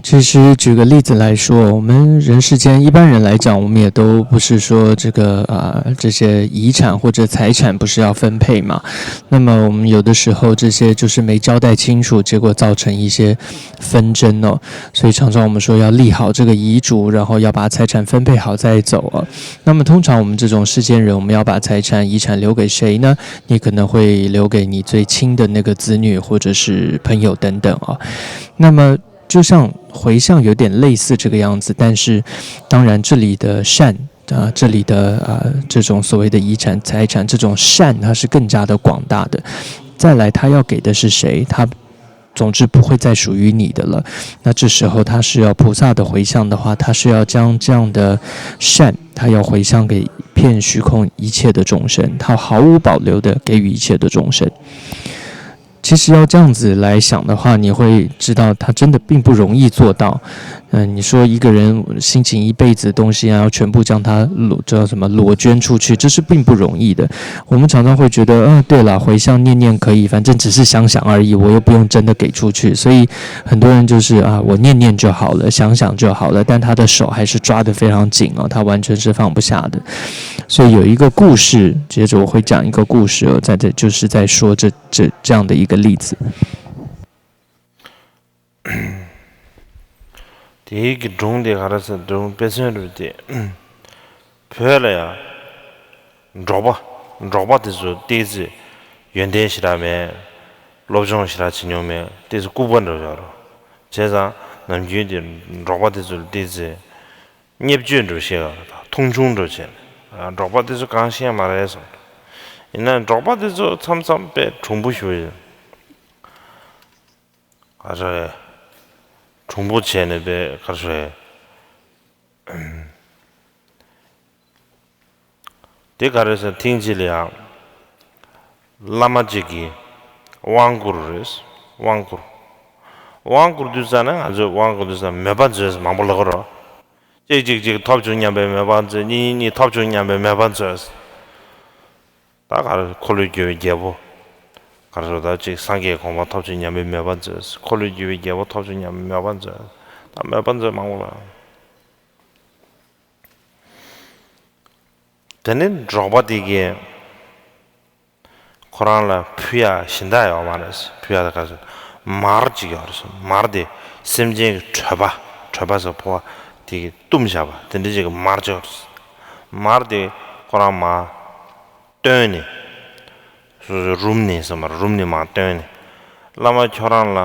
其实举个例子来说，我们人世间一般人来讲，我们也都不是说这个啊、呃、这些遗产或者财产不是要分配嘛？那么我们有的时候这些就是没交代清楚，结果造成一些纷争哦。所以常常我们说要立好这个遗嘱，然后要把财产分配好再走啊。那么通常我们这种世间人，我们要把财产遗产留给谁呢？你可能会留给你最亲的那个子女或者是朋友等等啊。那么就像回向有点类似这个样子，但是当然这里的善啊，这里的啊这种所谓的遗产财产这种善，它是更加的广大的。再来，他要给的是谁？他总之不会再属于你的了。那这时候他是要菩萨的回向的话，他是要将这样的善，他要回向给遍虚空一切的众生，他毫无保留的给予一切的众生。其实要这样子来想的话，你会知道它真的并不容易做到。嗯，你说一个人辛勤一辈子东西啊，要全部将它裸叫什么裸捐出去，这是并不容易的。我们常常会觉得，嗯，对了，回向念念可以，反正只是想想而已，我又不用真的给出去。所以很多人就是啊，我念念就好了，想想就好了，但他的手还是抓得非常紧啊，他完全是放不下的。所以有一个故事，接着我会讲一个故事，在这就是在说这这这样的一个例子。 དེའི་གི་སྒྲུང་དེ་ག་རེ་ཟེར། སྒྲུང་དཔེ་མཚོན་རེད་དེ། བོད་ལ་ཡང་འབྲོག་པ་འབྲོག་པ་དེ་ཚོ་ཏོག་ཙམ་ཡོན་ཏན་ཞེ་དྲག་མེད། སློབ་སྦྱོང་ཞེ་དྲག་བྱེད་མྱོང་མེད། ཏོག་ཙམ་ལྐུགས་པ་འདྲ་བོ་ཡོད་རེད། བྱས་ཙང་ནམ་རྒྱུན་དེ་འབྲོག་པ་དེ་ཚོ་ལ་ཏོག་ཙམ་བརྙས་བཅོས་འདྲ་བོ་བྱེད་ཡ་དང་མཐོང་ཆུང་འདྲ་བོ་བྱས་ནས། འབྲོག་པ་དེ་ཚོ་གང་ཤེས་མ་རེད་བསམ། ཡིན་ན་འབྲོག་པ་དེ་ཚོ་མཚམས་མཚམས་དཔེ་གྲུང་པོ་ཞིག་ཡོད། ག་རེ་རེད། གྲུང་པོ་བྱས་ནས་པའི་ག་རེ་རེད། དེ་ག་རེ་ཟེར་ན་ཐེངས་གཅིག་ལ་ཡང་བླ་མ་གཅིག་གིས་དབང་བསྐུར་རེད། དབང་བསྐུར། དབང་བསྐུར་དུས་ཙ་ན་ང་ཚོས་དབང་བསྐུར་དུས་ཙ་ན་མོས་པ་མཛོད་ཟེར་མང་པོ་ལབ་ཀྱི་རེད། གཅིག་གཅིག་གཅིག་ཐོབ་བྱུང་སྙམ་པའི་མོས་པ་མཛོད། གཉིས་གཉིས་ཐོབ་བྱུང་སྙམ་པའི་མོས་པ་མཛོད། ད་ག་རེ་འཁོར་ལོས་སྒྱུར་བའི་རྒྱལ་པོ། ག་རེ་ཟེར་ད་ཅིག་སངས་རྒྱས་གོ་འཕང་ཐོབ་བྱུང་སྙམ་པའི་མོས་པ་མཛོད། འཁོར་ལོས་སྒྱུར་བའི་རྒྱལ་པོ་ཐོབ་བྱུང་སྙམ་པའི་མོས་པ་མཛོད། ད་མོས་པ་མཛོད་མང་པོ་ལ། དེ་ནས་འབྲོག་པ་དེ་གིས་ཁོ་རང་ལ་ཕུལ་ཡ་གཞན་དག་ཡོད་མ་རེད། ཕུལ་ཡ་ད་ག་རེ་ཟེར། མར་ཅིག་ཡོད་རེད། མར་དེ་སེམས་ཅན་གྱི་གྲོད་པ། གྲོད་པ་ཟེར་ཕོ་བ་དེ་གིས་བཏུམས་བཞག་པ་དེ་འདྲ་ཅིག་གི་མར་ཅིག་ཡོད་རེད། མར་དེ་ཁོ་རང་མར་བཏོན་ནས་སོ་སོའི་རུམ་ནས་ཟེར་མར་རུམ་ནས་མར་བཏོན་ནས། བླ་མ་ཁྱོད་རང་ལ་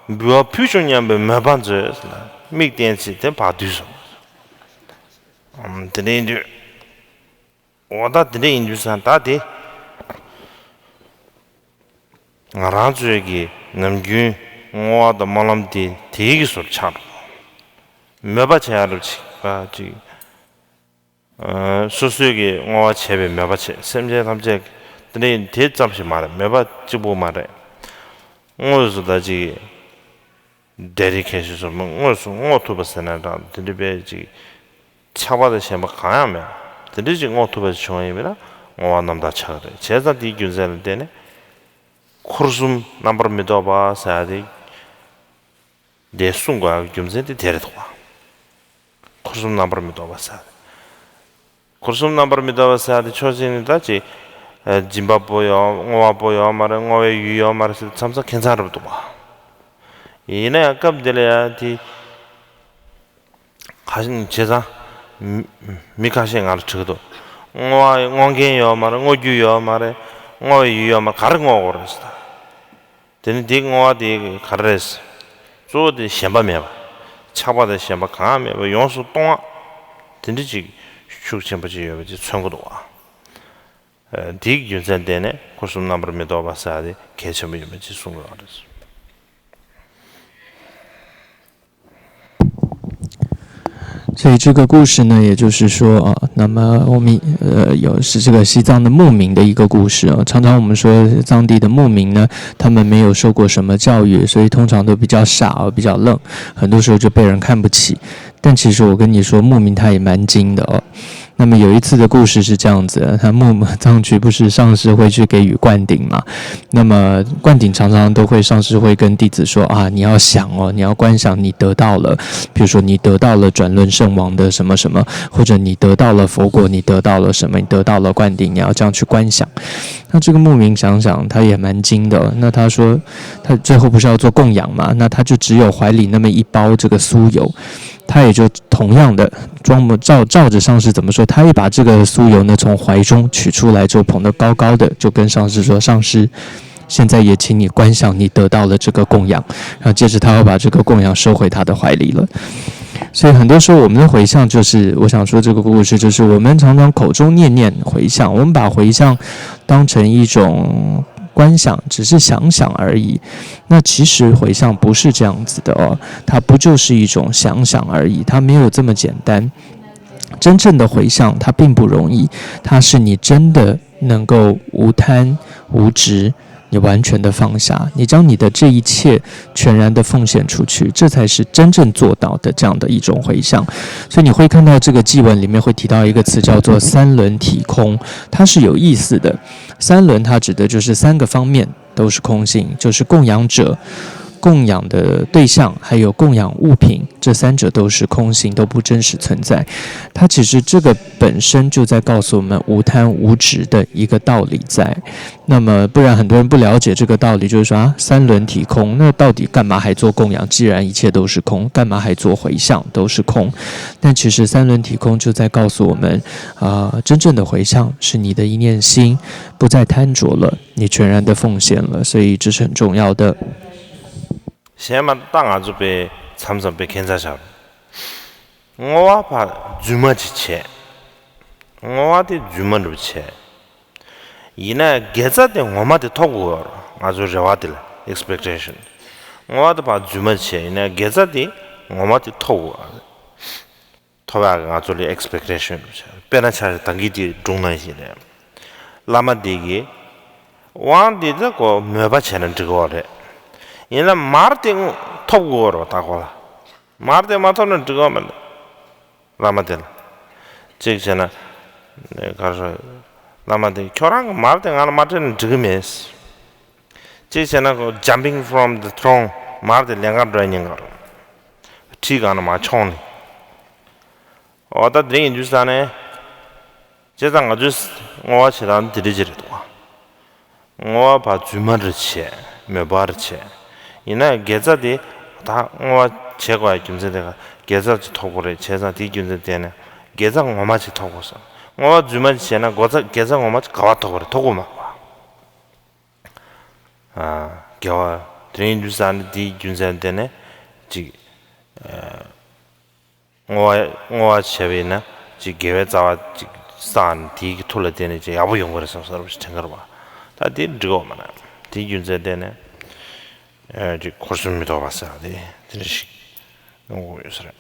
འབུལ་བ་ཕུལ་བྱུང་སྙམ་པའི་མོས་པ་མཛོད་ཟེར་ལ་མིག་བསྟན་ཚེ་དེ་བར་དུས་སོང་། ཨམ། དེ་འདྲ་ཡིན་དུས། འོ་ད་དེ་འདྲ་ཡིན་དུས་ཙང་ད་དེ་ང་རང་ཚོའི་གི་ནམ་རྒྱུན་བསྔོ་བ་དང་སྨོན་ལམ་དེ་དེའི་གི་ཟུར་ཆགས་འགྲོ། མོས་པ་བྱེད་ཡ་རུ་ཅིག་ཨ་ཅིག་ཨ་སོ་སོའི་གི་བསྔོ་བ་བྱས་པའི་མོས་པ་བྱེད། སེམས་ཅན་ཐམས་ཅད་དེ་འདྲ་ཡིན་དེ་ཙམ་ཞིག་མ་རེད། མོས་པ་གཅིག་པུ་མ་རེད། དངོས་སུ་ད་ཅིག་འདས་རིགས་མཁན་ཞིག་སོགས་དངོས་སུ་བསྔོ་ཐུབ་པ་ཟེར་ན་འདྲ་དེ་འདྲ་པའི་ཅིག་ཆགས་པ་དང་ཞེན་པ་གང་ཡང་མེད། དེ་འདྲ་ཅིག་བསྔོ་ཐུབ་པ་ཞིག་བྱུང་བ་ཡིན་པས་ན་བསྔོ་བ་རྣམ་དག་ཆགས་ཀྱི་རེད། བྱས་ཙང་དེའི་རྒྱུ་མཚན་ལ་བརྟེན་ནས་འཁོར་གསུམ་རྣམ་པར་མི་རྟོག་པ་ཟེར་ཡ་དེ་དེ་གསུང་དགོས་ཡ་རྒྱུ་མཚན་དེ་དེ་རེད་འདུག་བ། འཁོར་གསུམ་རྣམ་པར་མི་རྟོག་པ་ཟེར་ཡ་དེ། འཁོར་གསུམ་རྣམ་པར་མི་རྟོག་པ་ཟེར་ཡ་དེ་ཕྱོགས་གཅིག་ནས་ད་ཅིག་སྦྱིན་པ་པོ་ཡོད། བསྔོ་བ་པོ་ཡོད་མ་རེད། བསྔོ་བའི་ཡུལ་ཡོད་མ་རེད་ཟེར་མཚམས་མཚམས་ཁྱད་མཚར་རབ་འདུག་བ། ཡིན་ན་ཡང་སྐབས་འདི་ལ་ཡང་དེ་ཁ་ཤས་བྱས་ཙང་མི་ཁ་ཤས་ང་ལ་དྲི་གི་འདུག་བསྔོ་བ་བསྔོ་མཁན་ཡོད་མ་རེད། བསྔོ་རྒྱུ་ཡོད་མ་རེད། བསྔོ་བའི་ཡུལ་ཡོད་མ་རེད། ག་རེ་བསྔོ་དགོས་རེད་ཟེར། དེ་ནི་དེ་བསྔོ་བ་དེ་ག་རེ་རེད། གཙོ་བོ་དེ་ཞེན་པ་མེད་པ། ཆགས་པ་དང་ཞེན་པ་གང་ཡང་མེད་པ་ཡོངས་སུ་གཏོང་བ། དེ་འདྲ་ཅིག་ཤུགས་ཆེན་པོ་ཅིག་ཡོད་པ་ཅིག་མཚོན་གྱི་འདུག་བ། དེའི་རྒྱུ་མཚན་བརྟེན་ནས་འཁོར་གསུམ་རྣམ་པར་མི་རྟོག་པ་ཟེར་ཡ་དེ་གལ་ཆེན་པོ་ཡིན་པ་ཅིག་གསུངས་ཡོད་པ་རེད། 所以这个故事呢，也就是说啊，那么我们呃有是这个西藏的牧民的一个故事啊。常常我们说藏地的牧民呢，他们没有受过什么教育，所以通常都比较傻啊，比较愣，很多时候就被人看不起。但其实我跟你说，牧民他也蛮精的哦。那么有一次的故事是这样子，他木木藏区不是上师会去给予灌顶嘛？那么灌顶常常都会，上师会跟弟子说啊，你要想哦，你要观想你得到了，比如说你得到了转轮圣王的什么什么，或者你得到了佛果，你得到了什么，你得到了灌顶，你要这样去观想。那这个牧民想想，他也蛮精的。那他说，他最后不是要做供养嘛？那他就只有怀里那么一包这个酥油，他也就同样的装模照照着上师怎么说，他也把这个酥油呢从怀中取出来，就捧得高高的，就跟上师说：“上师，现在也请你观想你得到了这个供养。”然后接着他会把这个供养收回他的怀里了。所以很多时候我们的回向就是，我想说这个故事就是我们常常口中念念回向，我们把回向当成一种观想，只是想想而已。那其实回向不是这样子的哦，它不就是一种想想而已，它没有这么简单。真正的回向，它并不容易，它是你真的能够无贪无执，你完全的放下，你将你的这一切全然的奉献出去，这才是真正做到的这样的一种回向。所以你会看到这个偈文里面会提到一个词叫做“三轮体空”，它是有意思的。三轮它指的就是三个方面都是空性，就是供养者、供养的对象，还有供养物品，这三者都是空性，都不真实存在。它其实这个本身就在告诉我们无贪无执的一个道理在。那么，不然很多人不了解这个道理，就是说啊，三轮体空，那到底干嘛还做供养？既然一切都是空，干嘛还做回向？都是空。但其实三轮体空就在告诉我们，啊、真正的回向是你的一念心不再贪着了，你全然的奉献了，所以这是很重要的。 གཞན་མ་ད་ང་ཚོ་པའི་མཚམས་མཚམས་པའི་ཁྱད་མཚར་ཆགས། བསྔོ་བ་ཕར་རྫུན་མ་ཅིག་བྱས། བསྔོ་བ་དེ་རྫུན་མ་འདྲ་པོ་བྱས། ཡིན་ན་དགེ་རྩ་དེ་ངོ་མ་དེ་ཐོབ་དགོས་པ་རེད། ང་ཚོ་རེ་བ་དེ་ལ་expectation། བསྔོ་བ་དེ་ཕར་རྫུན་མ་བྱས་ཡིན་ན་དགེ་རྩ་དེ་ངོ་མ་དེ་ཐོབ་དགོས་པ་རེད། ཐོབ་ཡག་གི་ང་ཚོ་ལ་expectation། དཔེར་ན་ཆ་བཞག་ད་གིན་དེ་སྒྲུང་ནང་བཞིན་རེད། བླ་མ་དེ་གིས་དབང་དེ་ད་ཁོ་མོས་པ་བྱས་ན་འགྲིག་གི་རེད། ཡིན་ན་མར་དེ་ཐོབ་དགོས་རེད། ད་ཁོ་ལ་མར་དེ་མ་ཐོབ་ན་འགྲིག་གི་མ་རེད། བླ་མ་དེ་ལ་གཅིག་བྱས་ན་ག་རེ་ཟེར། བླ་མ་དེ་ཁྱོད་རང་གི་མར་དེ་ང་ལ་མ་སྤྲད་ན་འགྲིག་གི་མེད། གཅིག་བྱས་ན་ཁོ་jumping from the throne། མར་དེ་ལེན་གར་འགྲོ་ཡ་ཉེན་ཁ་རེད། ཁྲིའི་སྒང་ནས་མར་མཆོངས་ནས། འོ་ད་དེ་ཡིན་དུས་ཙང་ནས། བྱས་ཙང་ང་ཚོས་བསྔོ་བ་བྱེད་སྟངས་དེ་འདྲ་ཅིག་རེད་འདུག་བསྔོ་བ་ཕར་རྫུན་མ་རེ་བྱས། མོས་པ་རེ་བྱས། ཡིན་ན་དགེ་རྩ་དེ་ད་བསྔོ་བ་བྱེད་དགོས་ཡ་རྒྱུ་མཚན་དེ་ག་དགེ་རྩ་ཅིག་ཐོབ་དགོས་རེད། བྱས་ཙང་དེའི་རྒྱུ་མཚན་བརྟེན་ནས་དགེ་རྩ་ངོ་མ་ཅིག་ཐོབ་དགོས་སོང་། བསྔོ་བ་རྫུན་མ་ཅིག་བྱས་ན་དགེ་རྩ་དགེ་རྩ་ངོ་མ་ཅིག་ག་པར་ཐོབ་དགོས་རེད། ཐོབ་དགོས་མ་རེད་པ། ཨ། དགེ་བ་དེ་རིང་དུས་ཙང་ནས་དེའི་རྒྱུ་མཚན་བརྟེན་ནས་ཅིག་བསྔོ་བ་བསྔོ་བ་བྱས་པ་ཡིན་ན་ཅིག་དགེ་བའི་རྩ་བ་ཅིག་བསགས་ནས་དེའི་གི་མཐུ་ལ་བརྟེན་ནས་ཅིག་ཡག་པོ་ཡོང་གི་རེད་བསམ་བསམ་པ་ཞིག་དྲན་གི་རེད་པ། ད་དེ་འགྲིག་གི་མ་རེད། དེའི་རྒྱུ་མཚན་བརྟེན་ནས་ཨ་ཅིག་འཁོར་གསུམ་མི་ཐོབ་པ་ཟེར་ཡ་དེ་དེ་འདྲ་ཞིག་ཡོང་གི་ཡོད་ས་རེད།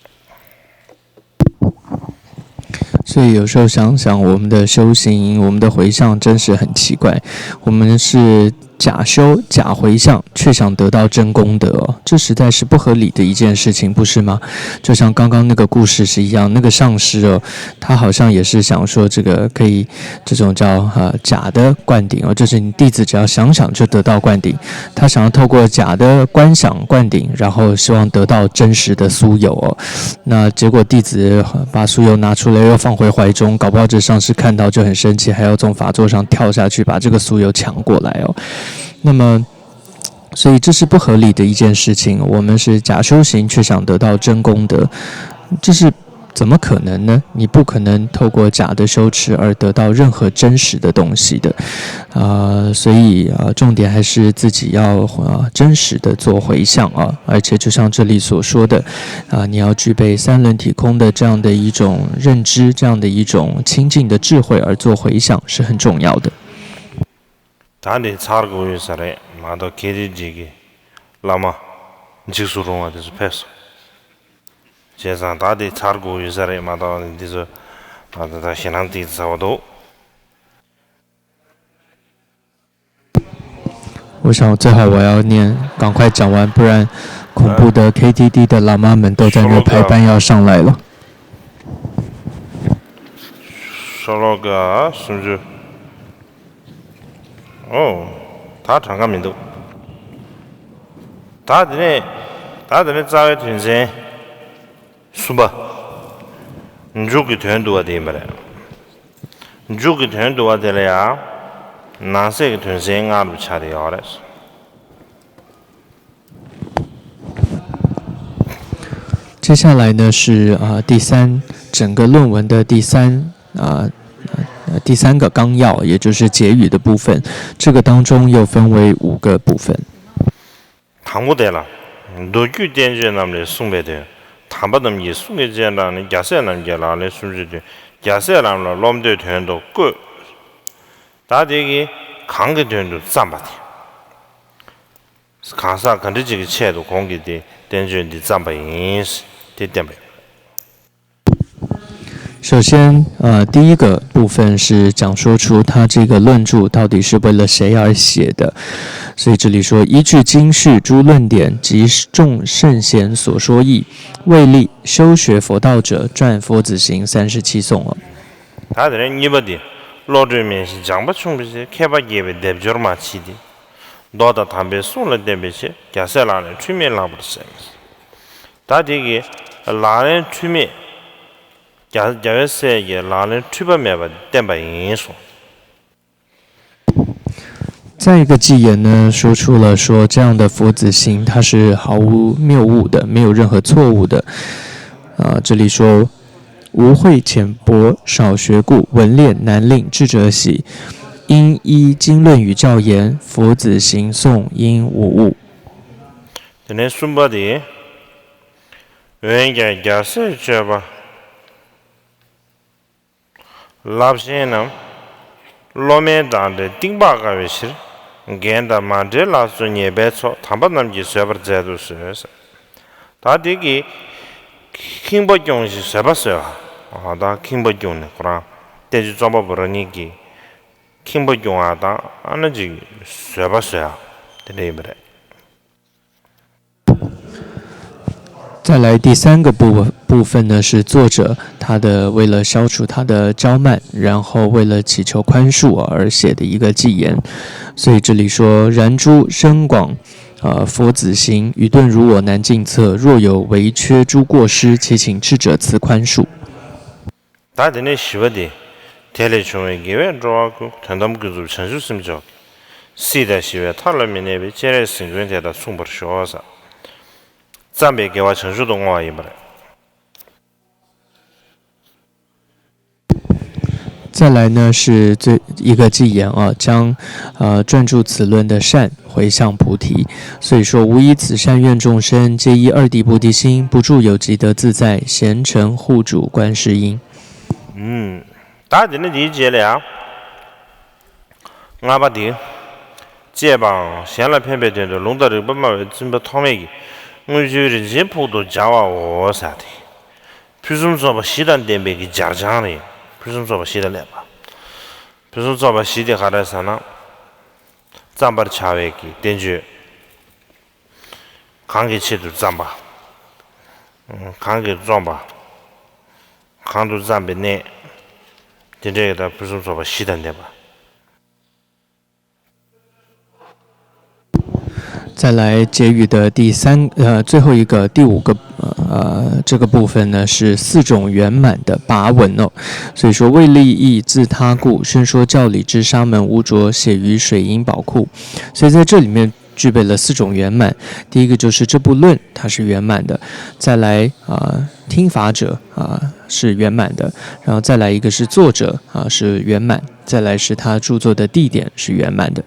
所以有时候想想，我们的修行，我们的回向，真是很奇怪。我们是假修假回向，却想得到真功德哦，这实在是不合理的一件事情，不是吗？就像刚刚那个故事是一样，那个上师哦，他好像也是想说这个可以，这种叫呃假的灌顶哦，就是你弟子只要想想就得到灌顶，他想要透过假的观想灌顶，然后希望得到真实的酥油哦。那结果弟子把酥油拿出来又放回怀中，搞不好这上师看到就很生气，还要从法座上跳下去把这个酥油抢过来哦。那么，所以这是不合理的一件事情。我们是假修行，却想得到真功德，这是怎么可能呢？你不可能透过假的修持而得到任何真实的东西的。呃，所以呃，重点还是自己要呃真实的做回向啊，而且就像这里所说的，啊，你要具备三轮体空的这样的一种认知，这样的一种清净的智慧而做回向是很重要的。 ད་འདི་ཚར་དགོས་ཡོད་ས་རེད་མ་གཏོགས་ཁེ་ཏི་ཇི་གི་བླ་མ་འཇིགས་སུ་རུང་བ་དེ་ཚོ་ཕེབས་སོང་། བྱས་ཙང་ད་འདི་ཚར་དགོས་ཡོད་ས་རེད་མ་གཏོགས་འདི་ཚོ་ད་ད་ཞེད་སྣང་ཏིག་ཙམ་ཚ་བ་འདུག 我想最好我要念，赶快讲完，不然恐怖的 K T D 的喇嘛们都在那排班要上来了。ཤོ་ལོ་ཀ་སུམ་ཅུ། ཨོ། ད་གྲངས་ཀ་མི་འདུག་ད་དེ་ནས། ད་དེ་ནས་རྩ་བའི་དོན་ཚན་གསུམ་པ། མཇུག་གི་དོན་བསྡུ་བ་དེ་ཡིན་པ་རེད། མཇུག་གི་དོན་བསྡུ་བ་དེ་ལ་ཡང་ནང་གསེས་ཀྱི་དོན་ཚན་ལྔ་རུ་ཆགས་ཏེ་ཡོད་རེད། 接下来呢是啊、呃第三整个论文的第三啊、呃第三个纲要，也就是结语的部分。这个当中又分为五个部分。 དང་པོ་དེ་ལ། མདོ་རྒྱུད་བསྟན་བཅོས་རྣམས་ལས་གསུངས་པའི་དོན། དམ་པ་རྣམས་ཀྱི་གསུང་གི་སྤྱན་དྲངས་ནས། རྒྱལ་སྲས་རྣམས་ཀྱི་ལག་ལེན་སུམ་ཅུའི་དོན། རྒྱལ་སྲས་ལམ་ལ་སློབ་འདོད་དོན་དུ་བཀོད། ད་དེ་གིས་གང་གི་དོན་དུ་བརྩམས་པ་དེ། གང་ཟག་ག་འདྲ་ཅིག་གི་ཆེད་དུ་གོང་གི་དེ་བསྟན་བཅོས་འདི་བརྩམས་པ་ཡིན། དེ་བསྟན་པ་ཡིན། 首先，呃，第一个部分是讲说出他这个论著到底是为了谁而写的，所以这里说依据经序诸论典及众圣贤所说义，为利修学佛道者，撰佛子行三十七颂。 ད་དེ་ནས་གཉིས་པ་འདི། བློ་གྲོས་མིན་ཞིང་སྦྱངས་པ་ཆུང་བའི་ཕྱིར། མཁས་པ་དགྱེས་པའི་སྡེབ་སྦྱོར་མ་མཆིས་ཏེ། མདོ་དང་དམ་པའི་གསུང་ལ་བརྟེན་པའི་ཕྱིར། རྒྱལ་སྲས་ལག་ལེན་འཁྲུལ་མེད་ལགས་པར་ཟེར། ད་དེ་གིས་ལག་ལེན་འཁྲུལ་མེད། རྒྱལ་རྒྱལ་བའི་སྲས་ཀྱི་ལག་ལེན་འཁྲུལ་པ་མེད་པ་བསྟན་པ་ཡིན་གསུངས། 再一个偈言呢，说出了说这样的佛子行，它是毫无谬误的，没有任何错误的。啊，这里说，无慧浅薄少学故，闻练难令智者喜。因依经论与教言，佛子行颂应无误。 དེ་ནས་གསུམ་པ་དེ། འོན་ཀྱང་རྒྱལ་སྲས་སྤྱོད་པ། བསླབ་གཞན་རྣམས། སློབ་མའི་གདངས་འདྲའི་གཏིང་དཔག་དཀའ་བའི་ཕྱིར། རྒན་དང་མ་འདྲེས་ལ་སོགས་ཉེས་པའི་ཚོགས། དམ་པ་རྣམས་ཀྱིས་བཟོད་པར་མཛད་དུ་གསོལ། ད་དེ་གིས་ཁེངས་པ་སྐྱོང་ཞིང་བཟོད་པ་གསོལ་བ། ད་ཁེངས་པ་སྐྱོང་ནས་ཁོ་རང་བསྟན་བཅོས་རྩོམ་པ་པོ་རང་ཉིད་ཀྱིས་ཁེངས་པ་སྐྱོང་བ་དང་ཨ་ན་ཅིག་བཟོད་པ་གསོལ་བ་དེ་འདྲ་ཡིན་པ་རེད། 再来第三个部部分呢，是作者他的为了消除他的骄慢，然后为了祈求宽恕而写的一个偈言。所以这里说：然诸深广，呃，佛子行，愚钝如我难尽测。若有违缺诸过失，祈请智者慈宽恕。 ད་དེ་ནས་བཞི་པ་དེ། དེ་ལས་བྱུང་བའི་དགེ་བས་འགྲོ་བ་ཀུན། དོན་དམ་ཀུན་རྫོབ་བྱང་ཆུབ་སེམས་མཆོག་གི། སྲིད་དང་ཞི་བའི་མཐའ་ལ་མི་གནས་པའི། སྤྱན་རས་གཟིགས་མགོན་དེ་དག་མཚུངས་པར་ཤོག་ཟེར། བརྩམས་པའི་དགེ་བ་བྱང་ཆུབ་ཏུ་བསྔོ་བ་ཡིན་པ་རེད། 再来呢是最一个偈言啊，将呃专注此论的善回向菩提。所以说，无以此善愿众生皆依二谛菩提心，不住有集德自在，咸诚护主观世音。 ད་དེ་ནི་དེའི་རྗེས་ལ་ཡང་། ལྔ་པ་དེ། བཅས་པའང་གཞན་ལ་ཕན་པའི་དོན་དུ་ལུང་དང་རིགས་པ་སྨྲ་བའི་བཙུན་པ་ཐོགས་མེད་ཀྱིས་དངུལ་ཆུའི་རིན་ཆེན་ཕུག་ཏུ་སྦྱར་བའོ་ཟེར་ཏེ། ཕུན་སུམ་ཚོགས་པ་བཞི་དང་ལྡན་པའི་གི་སྦྱར་བྱང་རེད། ཕུན་སུམ་ཚོགས་པ་བཞི་དང་ལྡན་པ། ཕུན་སུམ་ཚོགས་པ་བཞི་དེ་ག་རེ་ཟེར་ན། བརྩམ་པར་བྱ་བའི་གི་བསྟན་བཅོས། གང་གི་ཆེད་དུ་བརྩམས་པ། གང་གིས་རྩོམ་པ། གང་དུ་བརྩམས་པའི་གནས། དེ་འདྲའི་ད་ཕུན་སུམ་ཚོགས་པ་བཞི་དང་ལྡན་པ། 再来结语的第三呃最后一个第五个呃这个部分呢是四种圆满的跋文哦，所以说为利益自他故，宣说教理之沙门无着写于水银宝库，所以在这里面具备了四种圆满。第一个就是这部论它是圆满的，再来啊、呃听法者啊、是圆满的，然后再来一个是作者啊、是圆满，再来是他著作的地点是圆满的。